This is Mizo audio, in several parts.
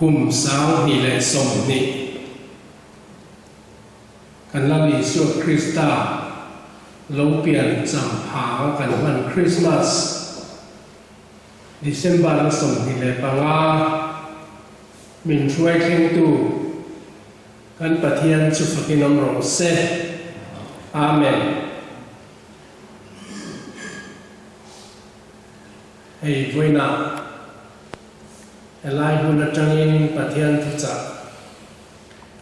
Kum 2020 kan Lal Isua Krista lo pian cham phang kan hman Krismas December ni 25 min hruai thlengtu kan Pathian chu fakin awm rawh se. Amen. Hei vawiinah helai hmun atangin Pathian thuchah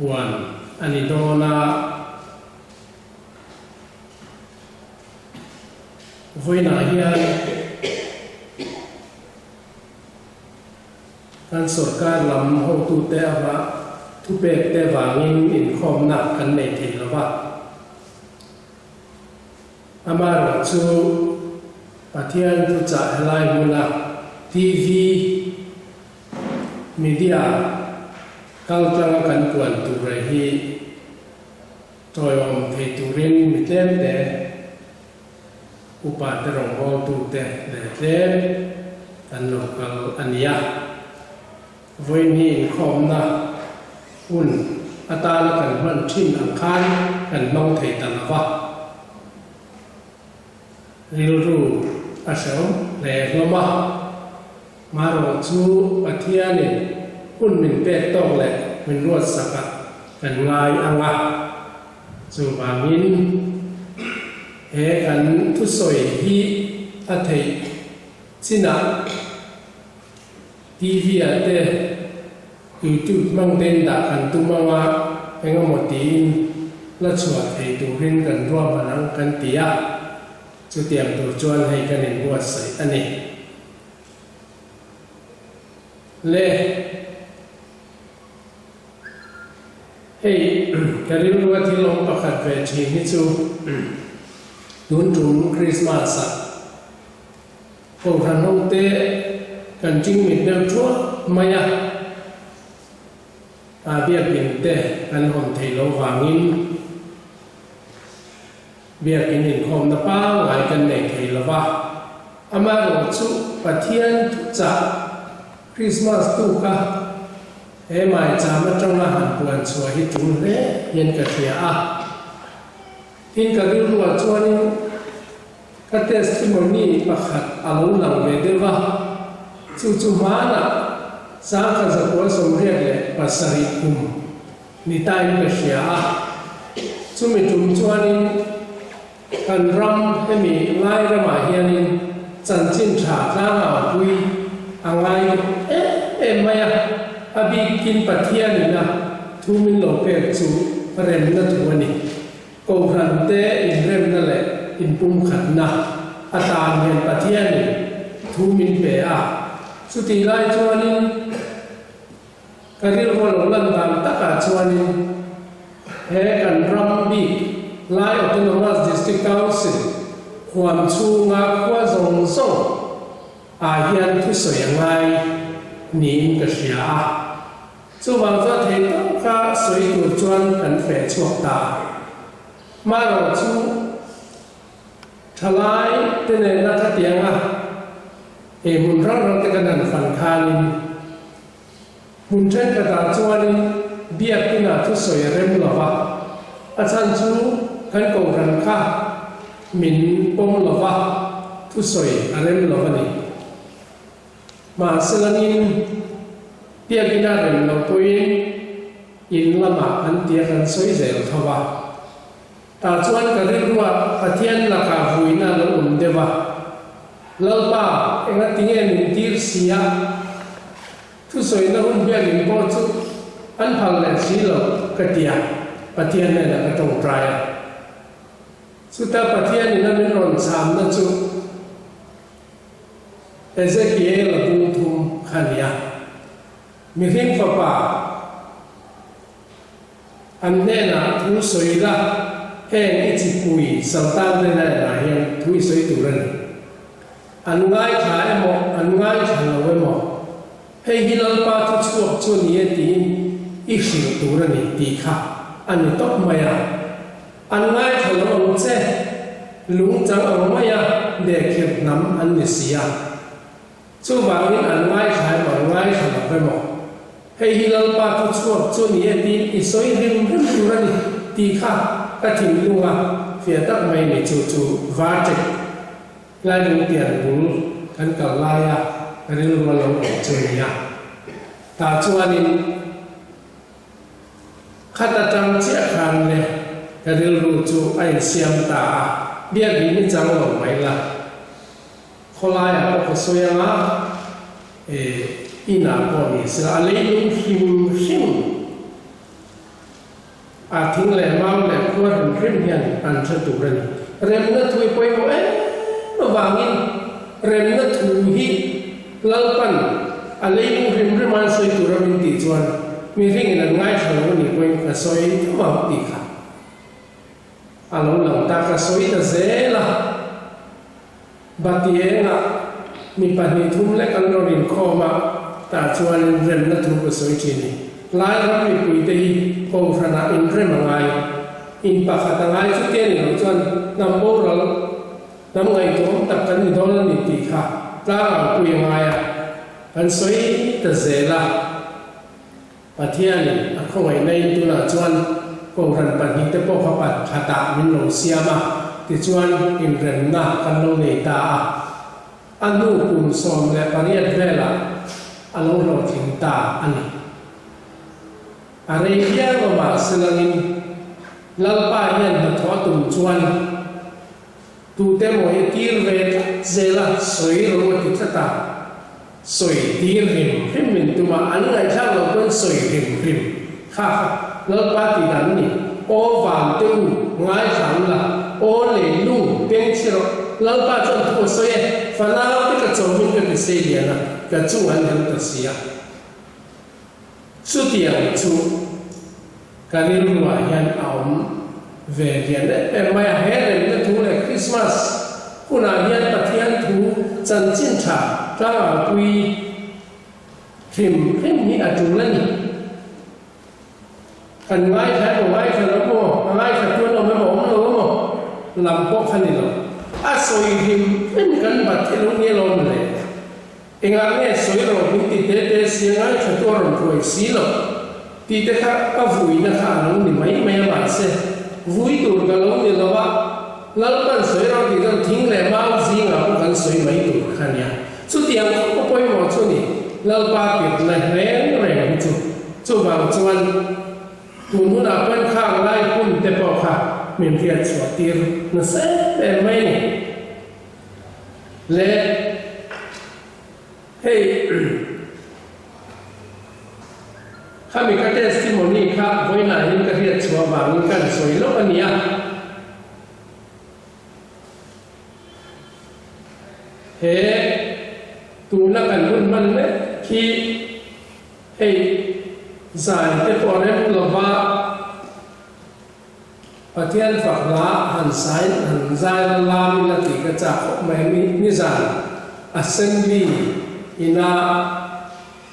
puan a ni dawn a. Vawiinah hian kan sorkar lam hotute ava thupekte vangin inkhawmna kan nei thei lo va. Amaherawhchu, Pathian thuchah helai hmuna TV, media, kal tlanga kan puan tur rei hi tawiawm thei turin mi tlemte, upa te rawngbawltute leh tlem kan lo kal a ni a. Vawiin inkhawmna hun atana kan hman thin ang khan kan hmang thei ta lo va, rilru a hrehawm hle hlawm a. Marawh chu Pathianin hun min pek tawk leh min ruatsakah kan ngai ang a, chuvangin he kan thusawi hi a theih chinah, TV ah te YouTube hmang tein dah kan tum ang a, eng emaw tiin la chhuah thei turin kan ruahman ang kan ti a, chutiang tur chuan hei kan inbuatsaih a ni. Le, hei ka rilrua thil awm pakhat ve thin hi chu tun tum Christmas ah, Kohhran hote kan chingmit deuh thuah mai a, a biakinn te kan hawn theih loh vangin biakinn inkhawmna pangngai kan nei thei lo va. Amaherawhchu Pathian thuchah Krismas tuka he maicham atanga han puan chhuah hi tul hle hian ka hria a. Tin ka rilruah chuanin ka testimony pakhat a lo lang ve deuh a, chu chu hmanah 1987 kum ni tain ka hria a, chumi tum chuanin kan ram hemi ngai ramah hianin chanchin tha tlangau pui a ngai em em mai a, a bikin Pathianin a thu min lo pek chu remna thu a ni. Kohhran te inremna leh inpumkhatna atan hian Pathianin thu min pe a, chutih lai chuanin ka rilru a lo lan dan takah chuanin he kan ram bik Lai Autonomous District Council huam chhunga khua zawng zawng ah hian thusawi a ngai niin ka hria a. Chuvang chuan thei tawka sawi tur chuan kan feh chhuak ta. Hmarawh chu thalai te nena khatianga ei hmun hrang hrang te kan han fan khanin hmun thenkhatah chuanin biakinah thusawi a rem lo va, a chhan chu kan kohhran kha min pawm lo va, thusawi a rem lo a ni. Mahselangin, biakina rem lo pawhin in lamah an tia kan sawi zel tho a. Tah chuan ka rilruah Pathian lakah vuina a lo awm deuh a, Lalpa, engatinge min tir si a? Thusawina hun biakin pawh chu an phal leh si lo ka ti a, Pathian hnenah ka tawngtai a. Chuta Pathianin a min rawn chhamna chu, Ezekiel a bung thum kha nia. Mihring fapa, an hnenah thu sawi la, heng i chipui Saltan te hnenah hian thu i sawi tur a ni. An ngaithla emaw, an ngaithla lo emaw, hei hi Lalpa thu chhuak chu a ni e tiin i hrilh tur a ni tih kha a ni tawp mai a. An ngaithla lo ang che, lungchang ang maia dehkhirh hnam an ni si a. Chuvangin an ngaithla emaw an ngaithla lo emaw, Hei hi Lalpa thu chhuak chu ni e tiin i sawi hrim hrim tur a ni tih kha ka thinlunga fiah tak mai ni chu chu Varṭek Lailungtian bul kan kal laia ka rilru a lo awm chu a ni a. Tah chuanin khat atang chiah khan le ka rilru chu a insiam ta a, biakin i chang lo mai la. Khawlaiah pawh ka sawi ang a, eh, inah pawh ni sela, a leilung hrim hrim, a thing leh mau leh khua hrim hrim hian an hre tur a ni. Remna thu hi pawimawh em avangin remna thu hi Lalpan a leilung hrim hrima an sawi tur a min tih chuan mihringin an ngaithla lo a nih pawhin ka sawi tho ang tih kha a lo lang ta, ka sawi ta zel a. Batiengah mi 2 3 lek an rawn inkhawm a, tah chuanin remna thu ka sawi thin ni. Lai ram mipuite hi kohhranah inrem a ngai, in pakhat a ngai chutia ni loh chuan hnam boral, hnam ngaihtuahawm tak kan ni dawn a ni tih kha tlangau pui a ngai a, kan sawi ta zel a. Pathianin a khawngaihna in tunah chuan Kohhran pahnihte pawh kha pakhatah min lo siam a, tichuan inremna kan lo nei ta a. A hnu kum 18 velah a lo hlawhtling ta a ni. A rei viau a mahselangin Lalpa hian hnathawh a tum chuan Tute maw hi tir ve tlat zel a, sawi ro a ti tlat a, sawi tir hrim hrim min tum a, an ngaihthlak loh pawn sawi hrim hrim kha kha Lalpa tih dan a ni. Aw van te u, ngaithla ang la, aw leilung, peng chhi rawh, Lalpa chuan thu a sawi e, fanau te ka chawmin ka ti sei lian a, ka chung an hel ta si a. Chutiang chu ka rilruah hian a awm ve lian em em mai a, he remna thu leh Krismas hunah hian Pathian thu chanchin tha tlangaupui hrim hrim hi a tul a ni. Kan ngaithla emaw ngaithla lo emaw, a ngaithla tu an awm emaw awm lo emaw lam pawh kha ni lo. A sawi hrim hrim kan bat hi lo ni alawm le. Engah nge sawi rawh min ti te te si a ngaithla tu a rawn ruai si lo tih te kha ka vuina kha a lo ni mai mai a mahse vui tur ka lo ni lo a, Lalpan sawi rawh tih chuan thing leh mau zingah pawh kan sawi mai tur kha nia. Chutiang khawp a pawimawh chu ni Lalpa tirhna reng reng hi chu. Chuvang chuan tun hunah pawn khang lai hun te pawh kha min hriat chhuah tir nasa em em mai a ni. Le hei khami ka testimony kha vawiinah hian ka hriat chhuah vangin ka han sawi lawk a nia. He tuna kan hun hman mek hi hei zai te pawh rem lova Pathian fak hla han sain han zai la lam ila tih ka chak khawp mai a, nizan Assembly ina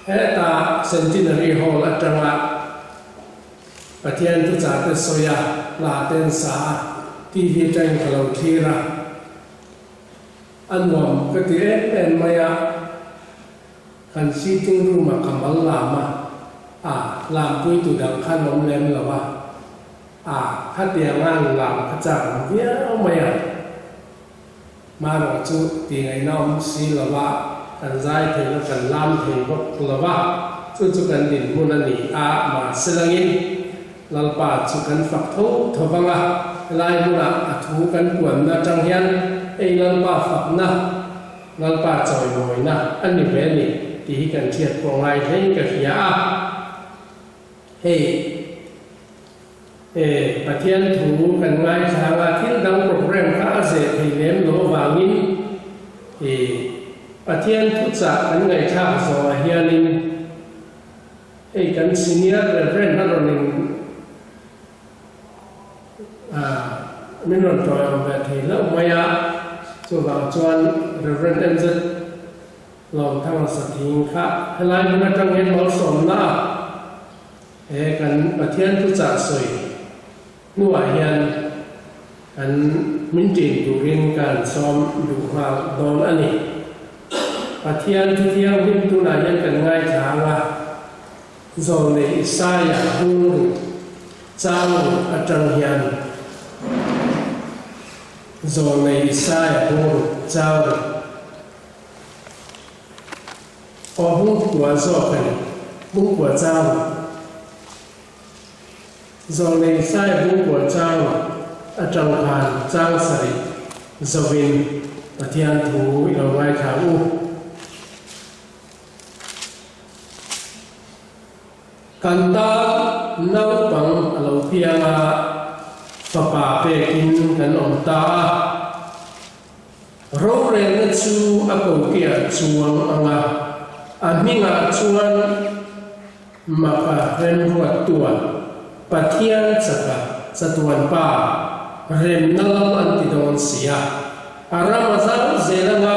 heta Centenary Hall atanga Pathian thuchah te sawi a, hla te an sa a, TV atangin ka lo thlir a, a nuam ka ti em em mai a. Kan sitting room ah ka mal lam a, a lampuitu dang khan awm lem lo a, a khatiang a an lam kha chak awm viau mai a, marawh chu tih ngaihna awm si lo a, kan zai thei lo, kan lam thei bawk lo a, chu chu kan dinhmun a ni a, mahse langin Lalpa chu kan fak tho tho vang a, helai hmunah a thu kan puanna atang hian hei Lalpa fakna, Lalpa chawimawina a ni ve a ni tih hi kan hriat pawh ngai hlein ka hria a. Hei e Pathian thu kan ngaithla ang a, thil dang program kha a zeh thei lem lo avangin e Pathian thuchah kan ngaihthlak zawhah hianin hei kan senior reverend a rawn in Min rawn tawiawm ve thei hlauh mai a, chuvang chuan Rev. NZ Lawmthanga Sathing kha helai hmun atang hian malsawmna a he kan Pathian thuchah sawi hnuah hian kan min ṭin turin ka han sawm duh nghal dawn a ni. Pathian thu thianghlim tunah hian kan ngaithla ang a. Zawlnei Isaia bung chang ruk atang hian Zawlnei Isaia bung ruk chang ruk aw bung kua zawk a ni, bung kua chang ruk. Zawlnei Isaia bung kua chang ruk atang khan chang sarih zovin Pathian thu i lo ngaithla u. Kan tan naupang a lo piang a, fapa pekin kan awm ta a. Rorelna chu a kokiah chuang ang a, a hmingah chuan Maka remruattua Pathian chaka chatuan pa remna lam an ti dawn si a. A ram a zau zel anga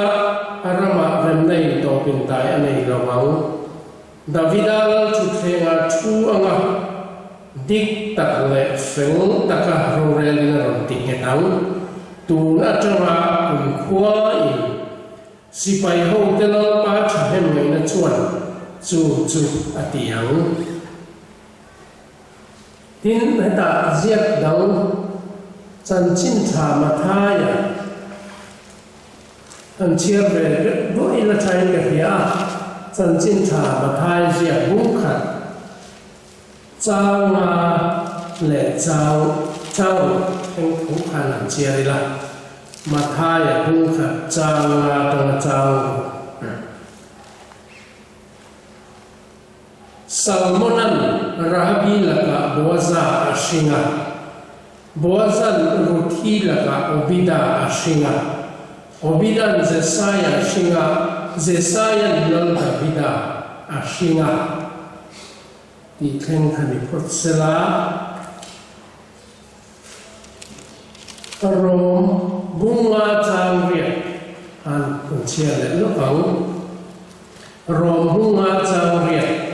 a ramah remna in tawpin dai a nei lo ang. Davida lal thutthlengah thu anga dik tak leh fel taka rorelin a rawn ti nghet ang. Tun atanga kumkhua in Sipai hote Lalpa thahnem ngaihna chuan chu chu a ti ang. Tin, hetah ziak dang chanchin tha Mathaia han chhiar ve deuh duah ila thain ka hria a, chanchin tha Mathai ziak bung khat changa leh chang chang thleng tho khan han chhiar ila, Mathaia bung khat changa atanga chang Salmonan Rahabi lakah Boaza a hring a, Boazan Ruthi lakah Obida a hring a, Obidan Jesaia a hring a, Jesaian Lal Davida a hring a tih thleng kha ni phawt sela. Rom bunga chang riat han kan chhiar leh lawk ang. Rom bunga chang riat.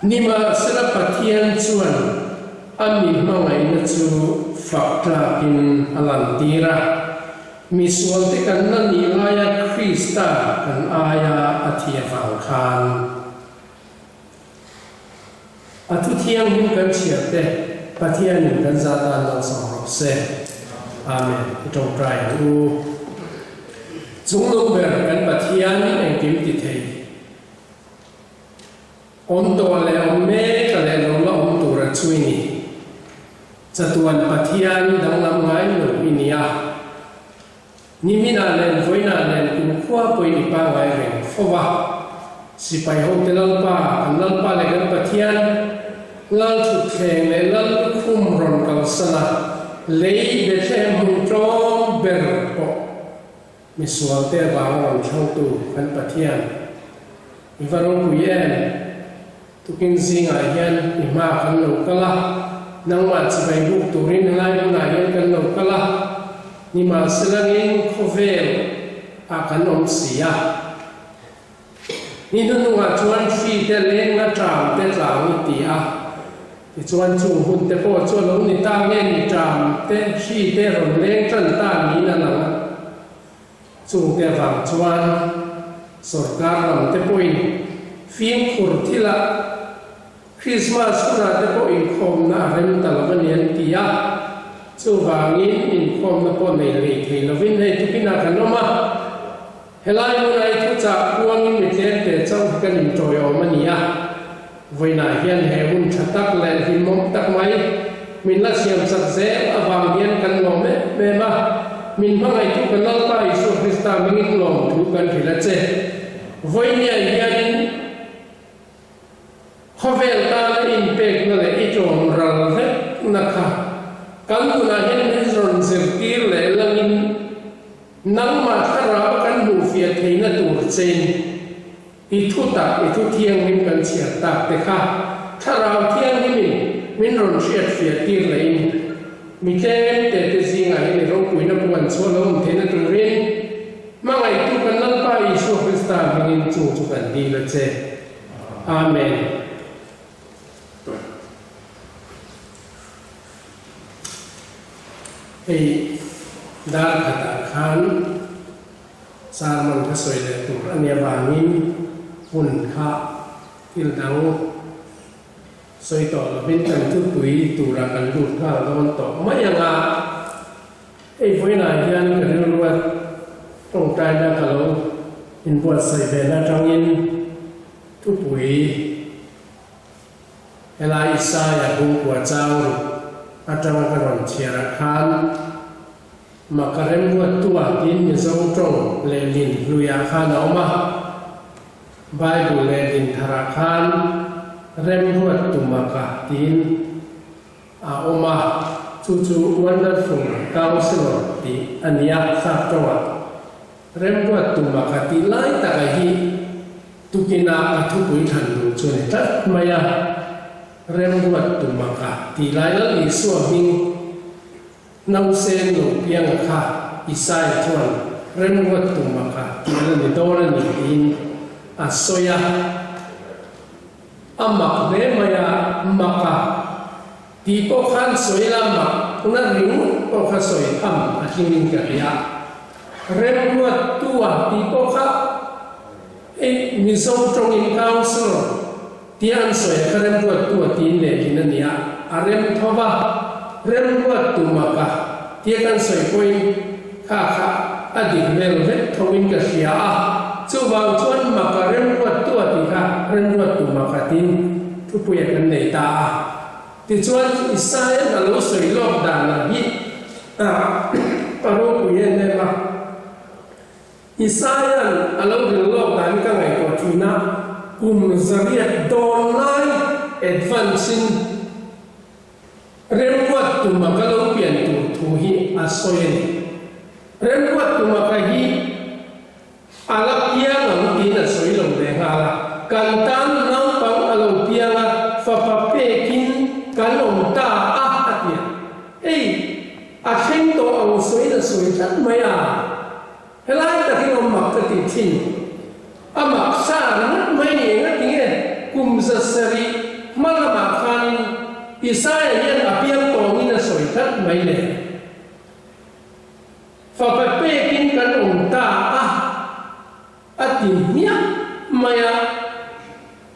Nimahsela Pathian chuan a mi hmangaihna chu fak tlakin a lantir a. Misualte kan la nih laia Krista kan aia a thi avang khan a thu thianghlim kan chhiar te Pathianin kan za tan lo sawm rawh se. Amen. I tawngtai ang u. Chunglung ber kan Pathian engkim ti thei. Awm tawh leh awm mek a leh lo la awm tur a chu i ni. Chatuan Pathian danglam ngai lo i ni a. Niminah nen vawiinah nen kumkhua pawhin i pangngai reng fo va. Sipai hote Lalpa, kan Lalpa leh kan Pathian, Lal thutthleng leh Lal lukhum rawn kalsan a, lei Bethlehem hmun tlawm ber pawh misualte avanga rawn thlangtu kan Pathian, I va ropui em? Tukin zingah hian i hma kan lo kal a, nangmah chibai buk turin helai hmunah hian kan lo kal a, nimahselangin khawvel ah kan awm si a. Ni hnuhnungah chuan hri te lenga ṭam te tlang i ti a, tichuan chung hun te pawh chu a lo ni ta nge ni ṭam te hri te rawn leng ṭan ta niin a lang a. Chungte avang chuan sorkar lam te pawhin fimkhur thilah Krismas hunah te pawh inkhawmna a rem ta lo a ni an ti a, chuvangin inkhawmna pawh nei lei thei lovin hei tukinah kan awm a, helai hmunah i thuchah puangin mi tlemte chauh hi kan intawiawm a ni a. Vawiinah hian he hun tha tak leh hlimawm tak mai min la siam chak zel avang hian kan lawm em em a, min hmangaihtu kan Lalpa Isua Krista hmingin lawm thu kan hrilh a che. Vawiiniah hianin khawvel tana inpekna leh i tlawm ral vekna kha kan nunah hian min rawn zirtir leh langin nangmah thlarau kan hmuhfiah theihna tur chein I thu tak, i thu thianghlim kan chhiar tak te kha Thlarau Thianghlimin min rawn hriat fiah tir lehin mi tlem te te zingah hian i ropuina puan chhuah lo awm theihna turin hmangaihtu kan Lalpa Isua Krista hmingin chung chu kan dil a che. Amen. Hei dar khatah khan. Sermon ka sawi leh tur a nih avangin hun kha thil dang sawi tawh lovin kan thupui turah kan lut nghal dawn tawh mai ang a. Hei vawiinah hian ka rilrua tawngtaina ka lo inbuatsaih ve na atangin thupui Helai Isaia bungkua chang ruk atanga ka rawn chhiarah khan Maka remruattua tiin Mizo tawng lehlin hluiah khan a awm a. Bible lehlin tharah khan Remruattu Maka tiin a awm a, chu chu Wonderful Counselor tih a ni a, sap tawngah. Remruattu Maka tih lai taka hi tukinah ka thupui thlan duh chu a ni tlat mai a, Remruattu Maka tih lai Lal Isua hming Nausen lo pianga kha Isaiah chuan remruat tum a kha tih a la ni dawn a ni tiin a sawi a. A mak hle mai a, mak a tih pawh khan sawi la mak na ringawt pawh kha sawi tham a tlingin ka hria. Remruat tu a tih pawh kha hei Mizo tawngin councillor Tia an sawi a ka remruat tu a tiin lehlin a nia, a rem tho va, remruat tu mak a tia kan sawi pawhin kha kha a dik vel vek thoin ka hria a, chuvang chuan mak a remruat tu a tih kha remruat tu mak a tiin thupuia kan nei ta a. Tichuan Isaiah a lo sawi lawk dan ang hi a ropui em em a. Isaia'n a lo ring lawk dan hi ka ngaihtuah thin a, kum zariat dawn lai advance in remruat tuma ka lo pian tur thu hi a sawi a ni. Remruat tuma ka hi a la piang ang tiin a sawi lo ve nghal a, kan tan naupang a lo piang a, fapa pekin kan awm ta a a ti a. Hei a thleng tawh ang sawiin a sawi tlat mai a. Helai takin awm mak ka ti thin. A mak sa ringawt mai ni enga tinge kum zasarih hma lamah khanin Isaiah hian a piang tawngin a sawi tlat mai le. Fapa pekin kan awm ta a. A ti hmiah mai a,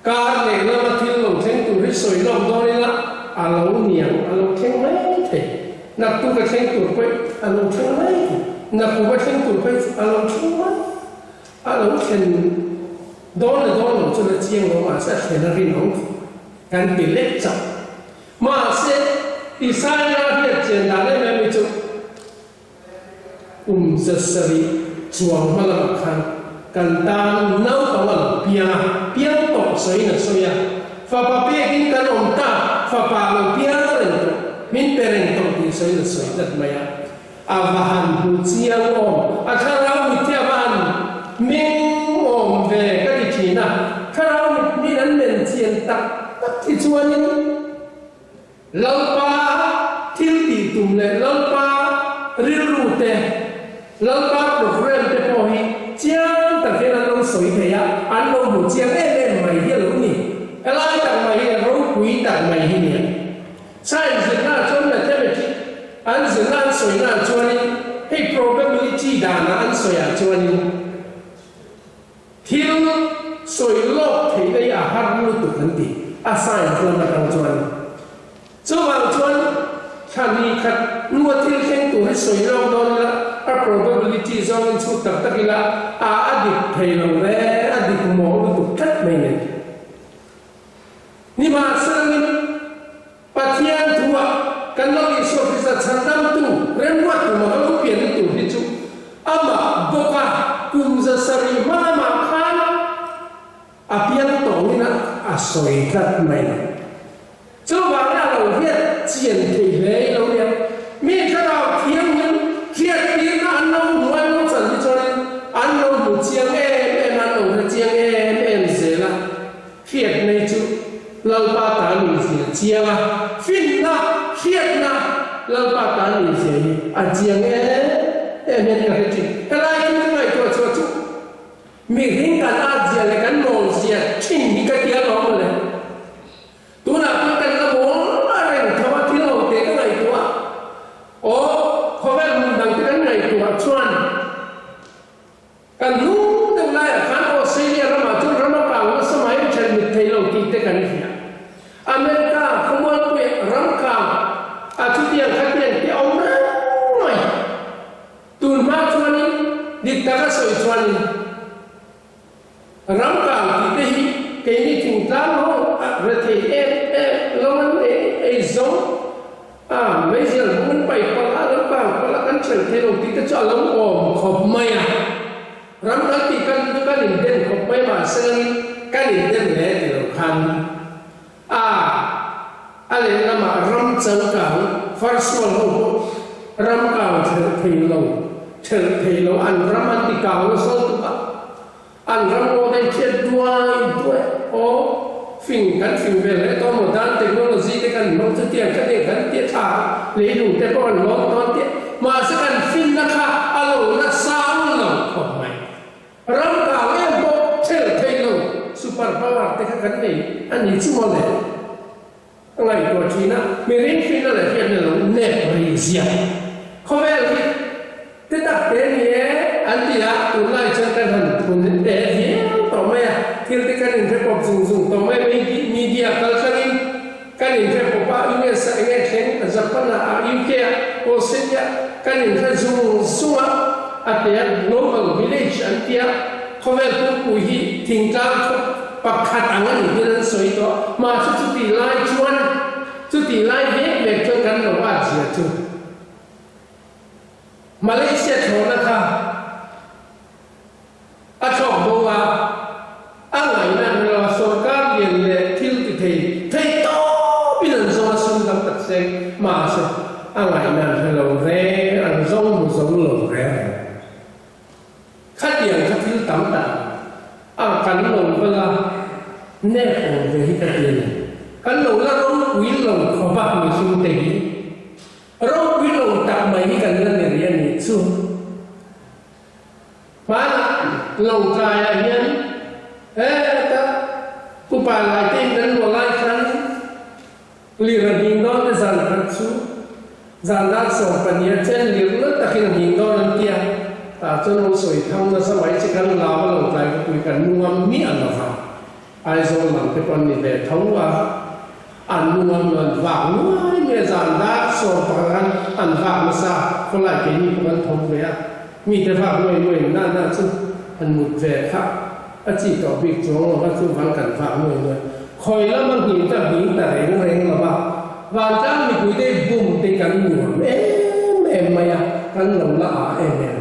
kar leh lama thil lo thleng tur hi sawi lawk dawn ila a lo niang, a lo thleng mai thei. Naktuk a thleng tur pawh a lo thleng mai thei, naktuk a thleng tur pawh a lo thleng mai. A lo thlen dawn leh dawn lo chuan a chiang lo mahse a thlen a rinawm kan ti lek chauh. Mahse, Isaia hriat chian dan em em hi chu, Kum zasarih chuang hma lamah khan kan tan naupang a lo piang a, piang tawh sawiin a sawi a, fapa pekin kan awm ta, fapa a lo piang reng tawh, min pe reng tawh tih sawiin a sawi tlat mai a. A va han hmu chiang awm, a thlarau mit hi a va han meng awm ve ka ti thin a, thlarau mit min an men chian tak tak hi chuanin, Lalpa thil tih tum leh Lalpa rilru te, Lalpa programme te pawh hi chiang tak hian an lo sawi thei a, an lo hmu chiang em em mai hi a lo ni. Helai tak mai hi a ropui tak mai hi nia. Science zirna ah chuan mathematics an zirna an sawina ah chuanin hei probability danah an sawi ah chuanin Thil sawi lawk theih daih a har lutuk an ti, a science lam atang chuan. Chuvang chuan thla ni khat hnua thil thleng tur hi sawi lawk dawn ila, a probability zawngin chhut tak tak ila, a a dik thei lo ve, a dik mawh lutuk tlat mai nen. Nimahselangin Pathian thua kan lo Isua Krista chhandamtu remruat tuma ka lo pianna tur hi chu amah bawka kum zasarih hma lamah khan a piang tawngin a sawi tlat mai lo. Chuvangin a lo hriat chian thei hle i lo nia. Mi thlarau thianghlim hriattirna an lo hmu an lo chan hi chuanin an lo hmu chiang em em a, an lo hre chiang em em zel a. Hriatna hi chu Lalpa tan inzia chiang a, finna, hriatna Lalpa tan inzia hi a chiang em em hian ka hre thin. Helai thil ka ngaihtuah chhuah chu mihring kan atzia leh kan mawlzia thin hi ka ti alawm mawle. Tunah pawh kan la mawl a reng tho a, thil ho te ka ngaihtuah a, aw khawvel hmun dang te kan ngaihtuah chuan, Kan chu a lo awm khawp mai a. Ram kan tih kan chu kan inden khawp mai mahse langin kan inden hle ti lo khan a a lehlamah ram changkang farsual ho pawh ram kang thelh thei lo thelh thei lo an ram an ti kang nasa lutuk a. An ram aw daih hriat duai duai aw fing kan fing ve hle tawh maw dan technology te kan hmang chutiang kha nen kan tia tha leilung te pawh kan lawm tawn tia mahse kan finna kha a lo la sang lo khawp mai. Ram kang em pawh thel thei lo super power te kha kan nei a ni chu maw le. A ngaihtuah thin a, mihring finna leh hriatna lo nep rih zia. Khawvel hi te tak te ni e an ti a, tunlai chuan kan han phun te viau tawh mai a, thil te kan inhre pawp zung zung tawh mai a, media kal tlangin kan inhre pawp a, US ah enge thleng, Japan ah, UK ah, Australia kan inhre zung zung a, a ti a, global village an ti a, khawvel pumpui hi thingtlang khawp Pakhat ang a nih hian an sawi tawh. Mahse chutih lai chuan, chutih lai vek vek chuan kan lo at zia chu Malaysia thlawhna kha a thlawk bo a, a ngaihna an hre lo a, sorkar lian leh thil ti thei thei tawpin an zawng a, sum tam tak seng mahse a ngaihna an hre lo reng, an zawng hmu zo lo reng reng. Khatiang kha thil tam tak a kan lo va la nep awm ve hi ka ti a ni. Kan lo la ropui lo khawp a mihring te hi. Ropui lo tak mai hi kan la ni rih a nih chu. Hmanah Lawngtlaiah hian heta upa lai te in kan luah lai khan Lir a hning dawn te zan khat chu zan dar 12 a chen lir na takin a hning dawn an tia, tah chuan lo sawi thang nasa mai che kan lau a lo tlai khawpui kan nungam miah lo va, Aizawl lam te pawh an ni ve tho a, an nungam lo an vak nuai mai a, zan dar 11 khan an vak nasa, khawlai keini pawh kan tho ve a, mite vak nuai nuai na na chu han mut ve kha. A chi tawh bik chuang lo va, chuvang kan vak nuai nuai. Khawi lama nghing ka nghing ta reng reng lo va, vantlang mipuite bum te kan nuam em em mai a, kan lo la a em em.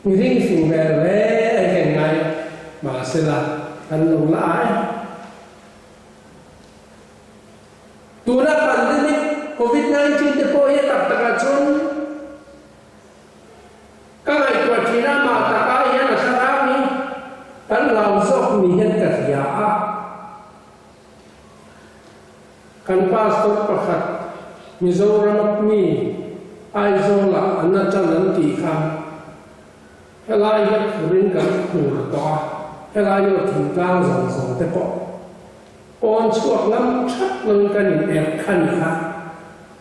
Mihring fing ve hle an ken ngai mahsela kan lo la a em. Tuna pandemic covid 19 te pawh hi a tak takah chuan Ka ngaihtuah thin a, mah tak ah hian a thlarau hi kan lau zawk ni hian ka hria a. Kan pastor pakhat Mizoram mi Aizawl ah an atan an tih kha helai hi phurin kan phur tawh a, helai hi aw thingtlang zawng zawng te pawh pawn chhuak ngam that loin kan in erh kha ni kha.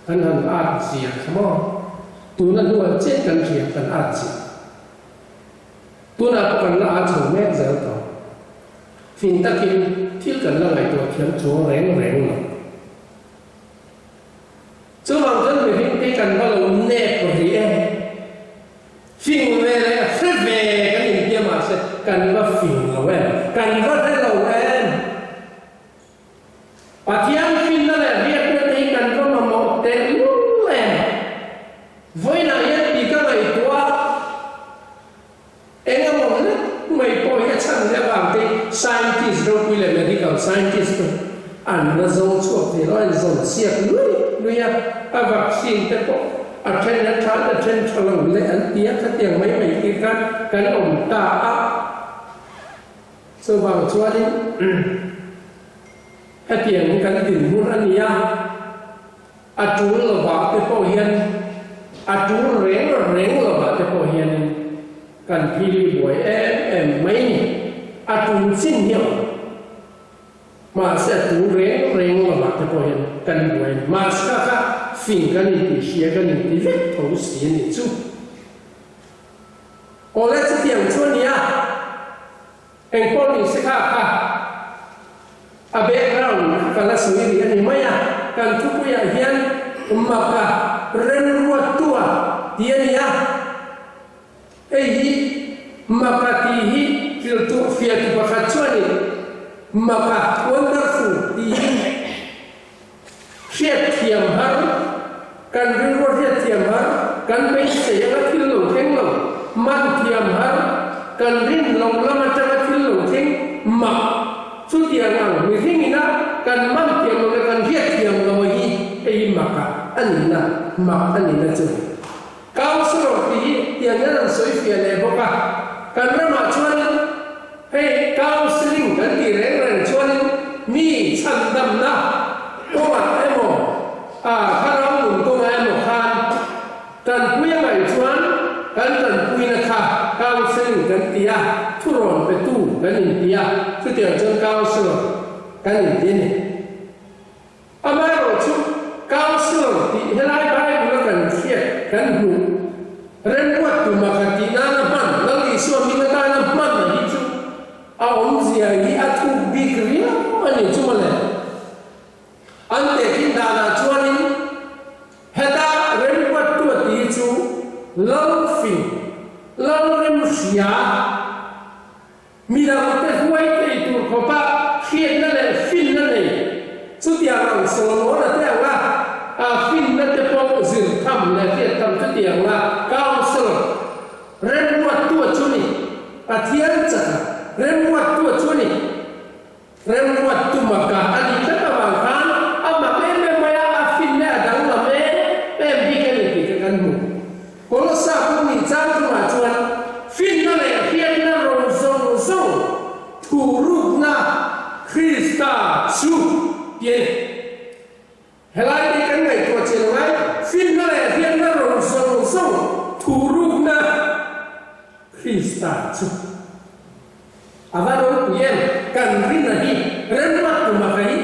Kan han at zia kha maw? Tuna hnuah chiah kan hria kan at zia. Tunah pawh kan la at chho mek zel tawh. Fing takin thil kan la ngaihtuah thiam chuang reng reng lo. Chuvang chuan mihring te kan va lo nep rih e. Fing ve leh hre ve kan intia mahse kan va fing lo em? Kan va hre lo em? Pathian finna leh hriatna te hi kan va mamawh tehlul em? Vawiinah hian ti ka ngaihtuah a, eng emaw hlek mai pawh hi a chhan leh avang te hi scientist ropui leh medical scientist te an la zawng chhuak thei lo, an zawn chhiat lui lui a, a vaccine te pawh a then a tha a then tha lo leh an ti a, khatiang mai mai tir khan kan awm ta a. Chuvang chuanin hetiang hi kan dinhmun a ni a, a tul lovah te pawh hian, a tul reng reng lovah te pawh hianin kan phili buai em em mai ni. A tul chin hi a awm. Mahse a tul reng reng lovah te pawh hian kan buai a ni. Mahse kha kha fing kan inti hria kan inti vek tho si a nih chu. Awle chutiang chu a nia, engpawh ni se kha kha a background kha ka la sawi rih a ni mai a, kan thupuiah hian maka remruattua tih a ni a, hei hi maka tih hi thiltuah fiahtu pakhat chuanin maka wonderful tih hi Hriatthiam har, Kan rilrua hriatthiam har, kan beisei anga thil lo Kan man thiam lo leh kan hriat thiam lo hi hei hi mak a a nihna, mak a nihna chu. Councillor tih hi tiang hian an sawi fiah leh bawk a, kan ramah chuanin hei counselling kan tih reng reng chuanin mi chhandamna kawngah emaw thlarau nun kawngah emaw khan Tanpui a ngaih chuan kan tanpuina kha counselling kan ti a, thurawn petu kan inti a, chutiang chuan counsellor kan inti a ni. Amaherawhchu counsellor tih helai Bible a kan hriat kan hmuh remruat tuma kha tih nana hman, Lal Isua hming atana hman a hi chu a awmzia hi a thuk bik riau a ni chu mawle. An tehkhin danah chuanin heta remruattu a tih chu Lalfing, Lalremhria, midangte huai thei tur khawpa hriatna leh finna nei, chutiang ang Solomona te anga a finna te pawh zir tham leh hriat tham chutiang anga counsellor remruattu a chu ni, Pathian chaka remruattu a chu ni. Remruat tuma ka a nih tlat avang khan a mak em em mai a, a fin leh a danglam em em bik a ni tih kha kan hmu. Kolossa pawh nih chang chungah chuan finna leh hriatna ro zawng zawng thu rukna Krista chu ti a ni. Helai te kan ngaihtuah chian ngai, finna leh hriatna ro zawng zawng thu rukna Krista chu. A va ropui em? Kan rinna hi remruat tuma ka hi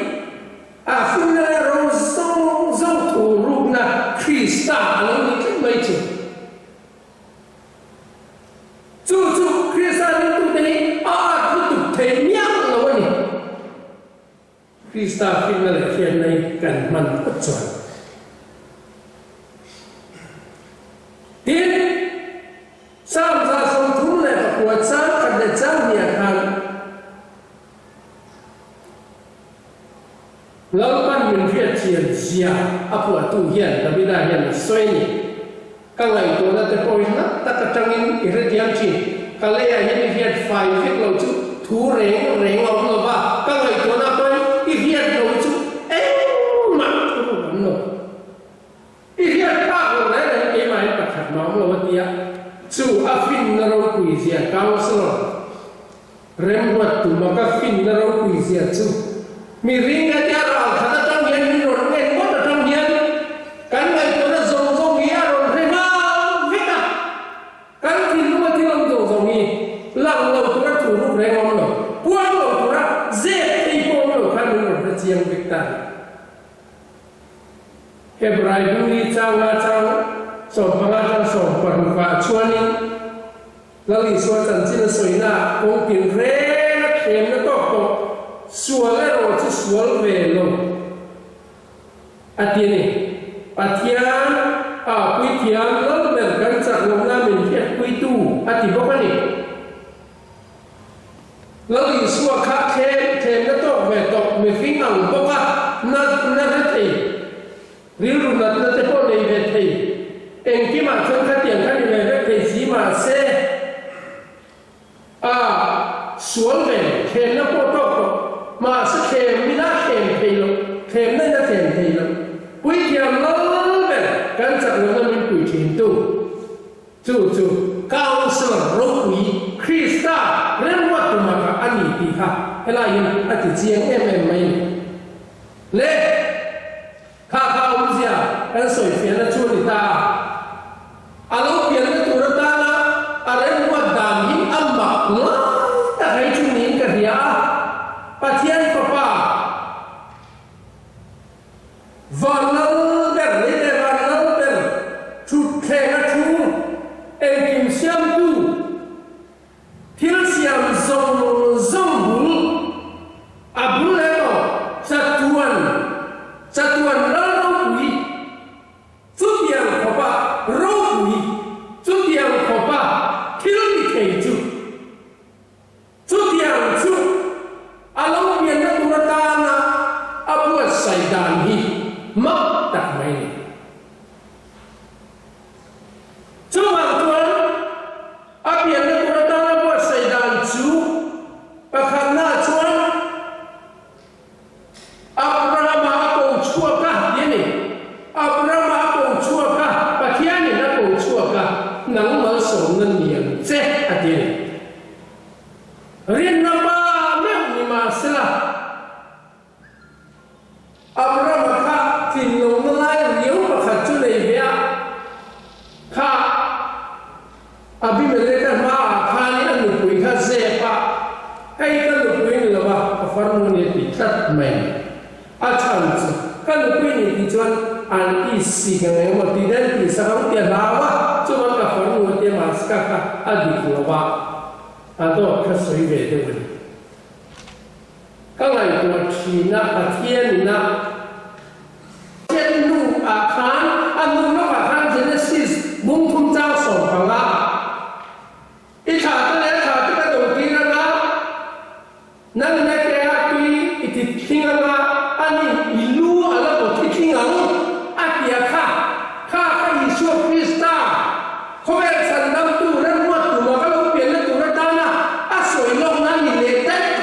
a finna leh ro zawng zawng thu rukna Krista a lo ni tlat mai chu. Chu chu Krista ringtute hi a at lutuk thei miah lo a ni. Krista finna leh hriatna hi kan hman phawt chuan. Tin, Psalm 139 chang khat leh chang hniah khan Lalpan min hriatchian zia a phuahtu hian Davida hian a sawi a ni. Ka ngaihtuahna te pawhin nat tak atangin i hrethiam thin. Ka leiah hian i hriat fai vek lo chu thu reng reng a awm lo va, ka ngaihtuahna pawhin i hriat lo chu engmah thu a awm lo. I hriat phak lo reng reng keimahin pakhat mah awm lo a ti a, chu a finna ropui zia councillor Remruat tuma ka finna ropui zia chu mi ring a tia ral khat atang hian min rawn en ngawt atang hian kan ngaihtuahna zawng zawng hi a rawn hre nghal vek a, kan thinlunga thil awm zawng zawng hi lang lo tura thu ruk reng awm lo, puang lo tura zep thei pawh awm lo khan min rawn hre chiang vek ta a ni. Hebrai buri changa chang 15 chang 16 ah chuanin, Lal Isua chanchin a sawina ah kawng tin reng a thlemna tawk tawh sual erawh chu sual ve lo a ti a ni. Pathian a puithiam lal ber kan chak lohna min hriatpuitu a ti bawk a ni. Lal Isua kha thlem thlemna tawk ve tawh mihring ang bawk a natna hre thei. Rilru natna te pawh nei ve thei. Engkimah chuan khatiang kha ni ve vek thei si mahse a sual ve thlemna pawh tawk tawh mahse thlem ila thlem thei loh thlemna in a thlem thei loh puithiam lal ber kan chak lohna min pui thin tu chu chu Councillor ropui Krista remruat tumah kha a ni tih kha helai hian a ti chiang em em mai a ni. Le! Kha kha awmzia kan sawi fiahna chu a ni ta a. A lo pianna tur atana a remruat dan hi a mak lai tak hei chu niin ka hria a. Pathian Fapa Van Lal ber lei leh Van Lal ber thutthleng a thu engkim siamtu, Thil siam zawng zawng bul, a bul emaw chatuan, chatuan ral ropui, chutiang khawpa ropui, chutiang khawpa thil ti thei chu, chutiang chu a lo pianna tur atana a buatsaih dan hi mak. tlat mai. A chhan chu ka nupui nih tih chuan an i sik ang emaw ti den tih sak ang tia hlau a, chuan ka farnu a tia mahse ka kha a dik lo a, a dawt kha sawi ve deuh a ni. Ka ngaihtuah thin a, Pathian in a Pathian nu ah khan a nu lawkah khan Genesis bungthum chang 15 I thla te leh a thla te ka do tir anga, nang in a ke a tui i ti thling anga, ani i lu a la vaw thi thling ang, a ti a kha. Kha kha Isua Krista, khawvel chhandamtu remruat tuma ka lo pianna tur atana a sawi lawkna ni leh daih.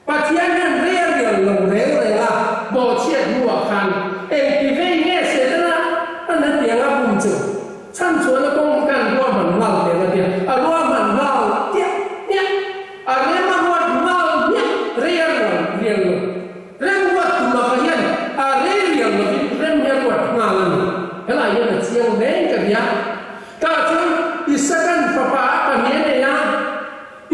Pathian hian rei a rial lo reng reng a, bawhchhiat hnuah khan engti vei nge Setana a na tiang a bum chu? Chhan chuan a kawng kan ruahman nghal teh a tia, a ruahman nghal tiah hmiah, a rem a ruat nghal hmiah, rei a rual rial lo. Rem ruat tum ah hian a rei rial lovin rem hi a ruat nghal a ni. Helai hian a chiang reng ka nia. Tah chuan Isakan fapa a pahnih a nei a.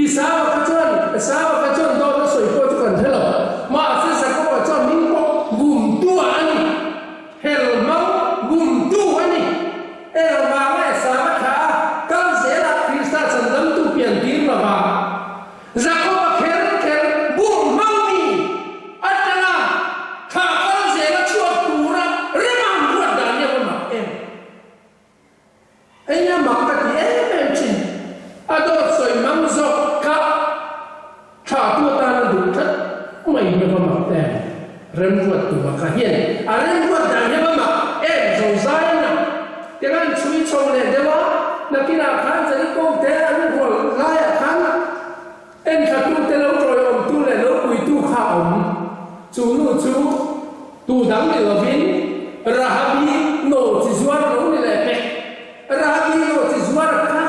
Isau kha chuan, Esau kha chuan dawt a sawi pawh chu kan hre lo. Mahse Jakoba chuan min pawh bumtu a ni. Hel hmang bumtu a ni. Eng vanga Esau a thlah a, kal zelah Krista chandamtu pian tir lo vang. Jakoba kher kher bum hmang mi atanga thlah kal zela chhuak tura rem ang ruat dan hi a va mak em? Eng a mak ka ti em em thin. A dawt sawi mang zawk kha tha tu atana duh tlat mai hi a va mak em. Remruat tuma kha hian a remruat dan hi a va mak em zo zai na tiang an chhui chho leh deuh a, nakinah khan Jeriko te an hual laiah khan enthla tu te lo tawiawm tu leh lo pui tu kha a awm. Chu nu chu tu dang ni lovin Rahabi no chi zuar lo ni leh pek. Rahabi no chi zuar kha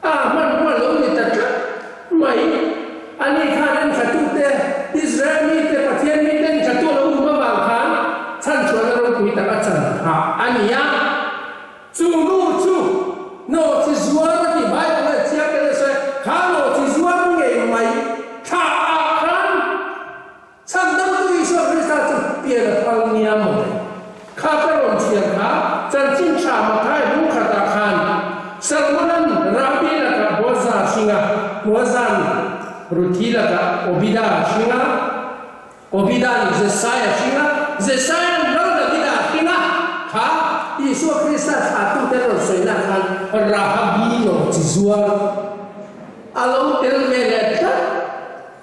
a hmanrua lo ni ta tlat mai. Ani khan enthlatute, Israel mite, Pathian mite enthla tu a lo hum avang khan chhanchhuahna ropui tak a chan phah a ni a. Chu nu chu nawhchi zuar a ti Bible a chiang tel a sawi, kha nawhchi zuar ngei mai thlah ah khan Chhandamtu Isua Krista chu pian a phal nia maw le? Kha ka rawn chhiar kha chanchin tha Mathai bung khatah khan Salmonan Rabi lakah Boaza hringa, Boazan Ruthi lakah Obida hringa, Obidan Jesaia hringa, Jesaia'n Lal Davida hringa kha Isua Krista thlahtute rawn sawina khan Rahabi lo chi zuar a lo tel ve leh tlat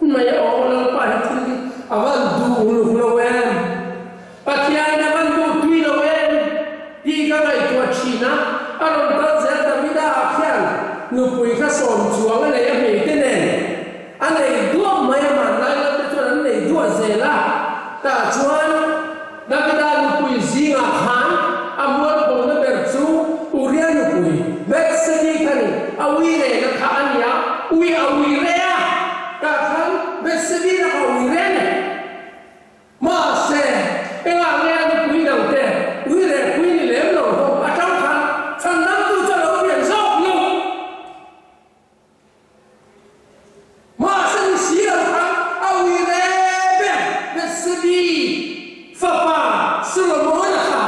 mai a. Aw Lalpa hi thil hi a van duh uluk lo em? Pathian a van duh tui lo em? Tih ka ngaihtuah thin a, a rawn kal zel Davida ah khian nupui kha sawm chuang a nei a hmeite nen. A nei duah mai a, hmanlai lam te chuan an nei duah zel a. Tah chuan Davida nupui zingah khan a mualphona ber chu Uria nupui Bethsebi kha ni, a ui rehna kha a ni a, ui a ui reh a, tah khan Bethsebi lakah ui reh a ni. Mahse, engah nge a nupui dangte ui reh pui ni lem lo ho atang khan chhandamtu chu a lo pian zawk lo. Mahse ni si lo khan a ui reh ber Bethsebi fapa Solomona kha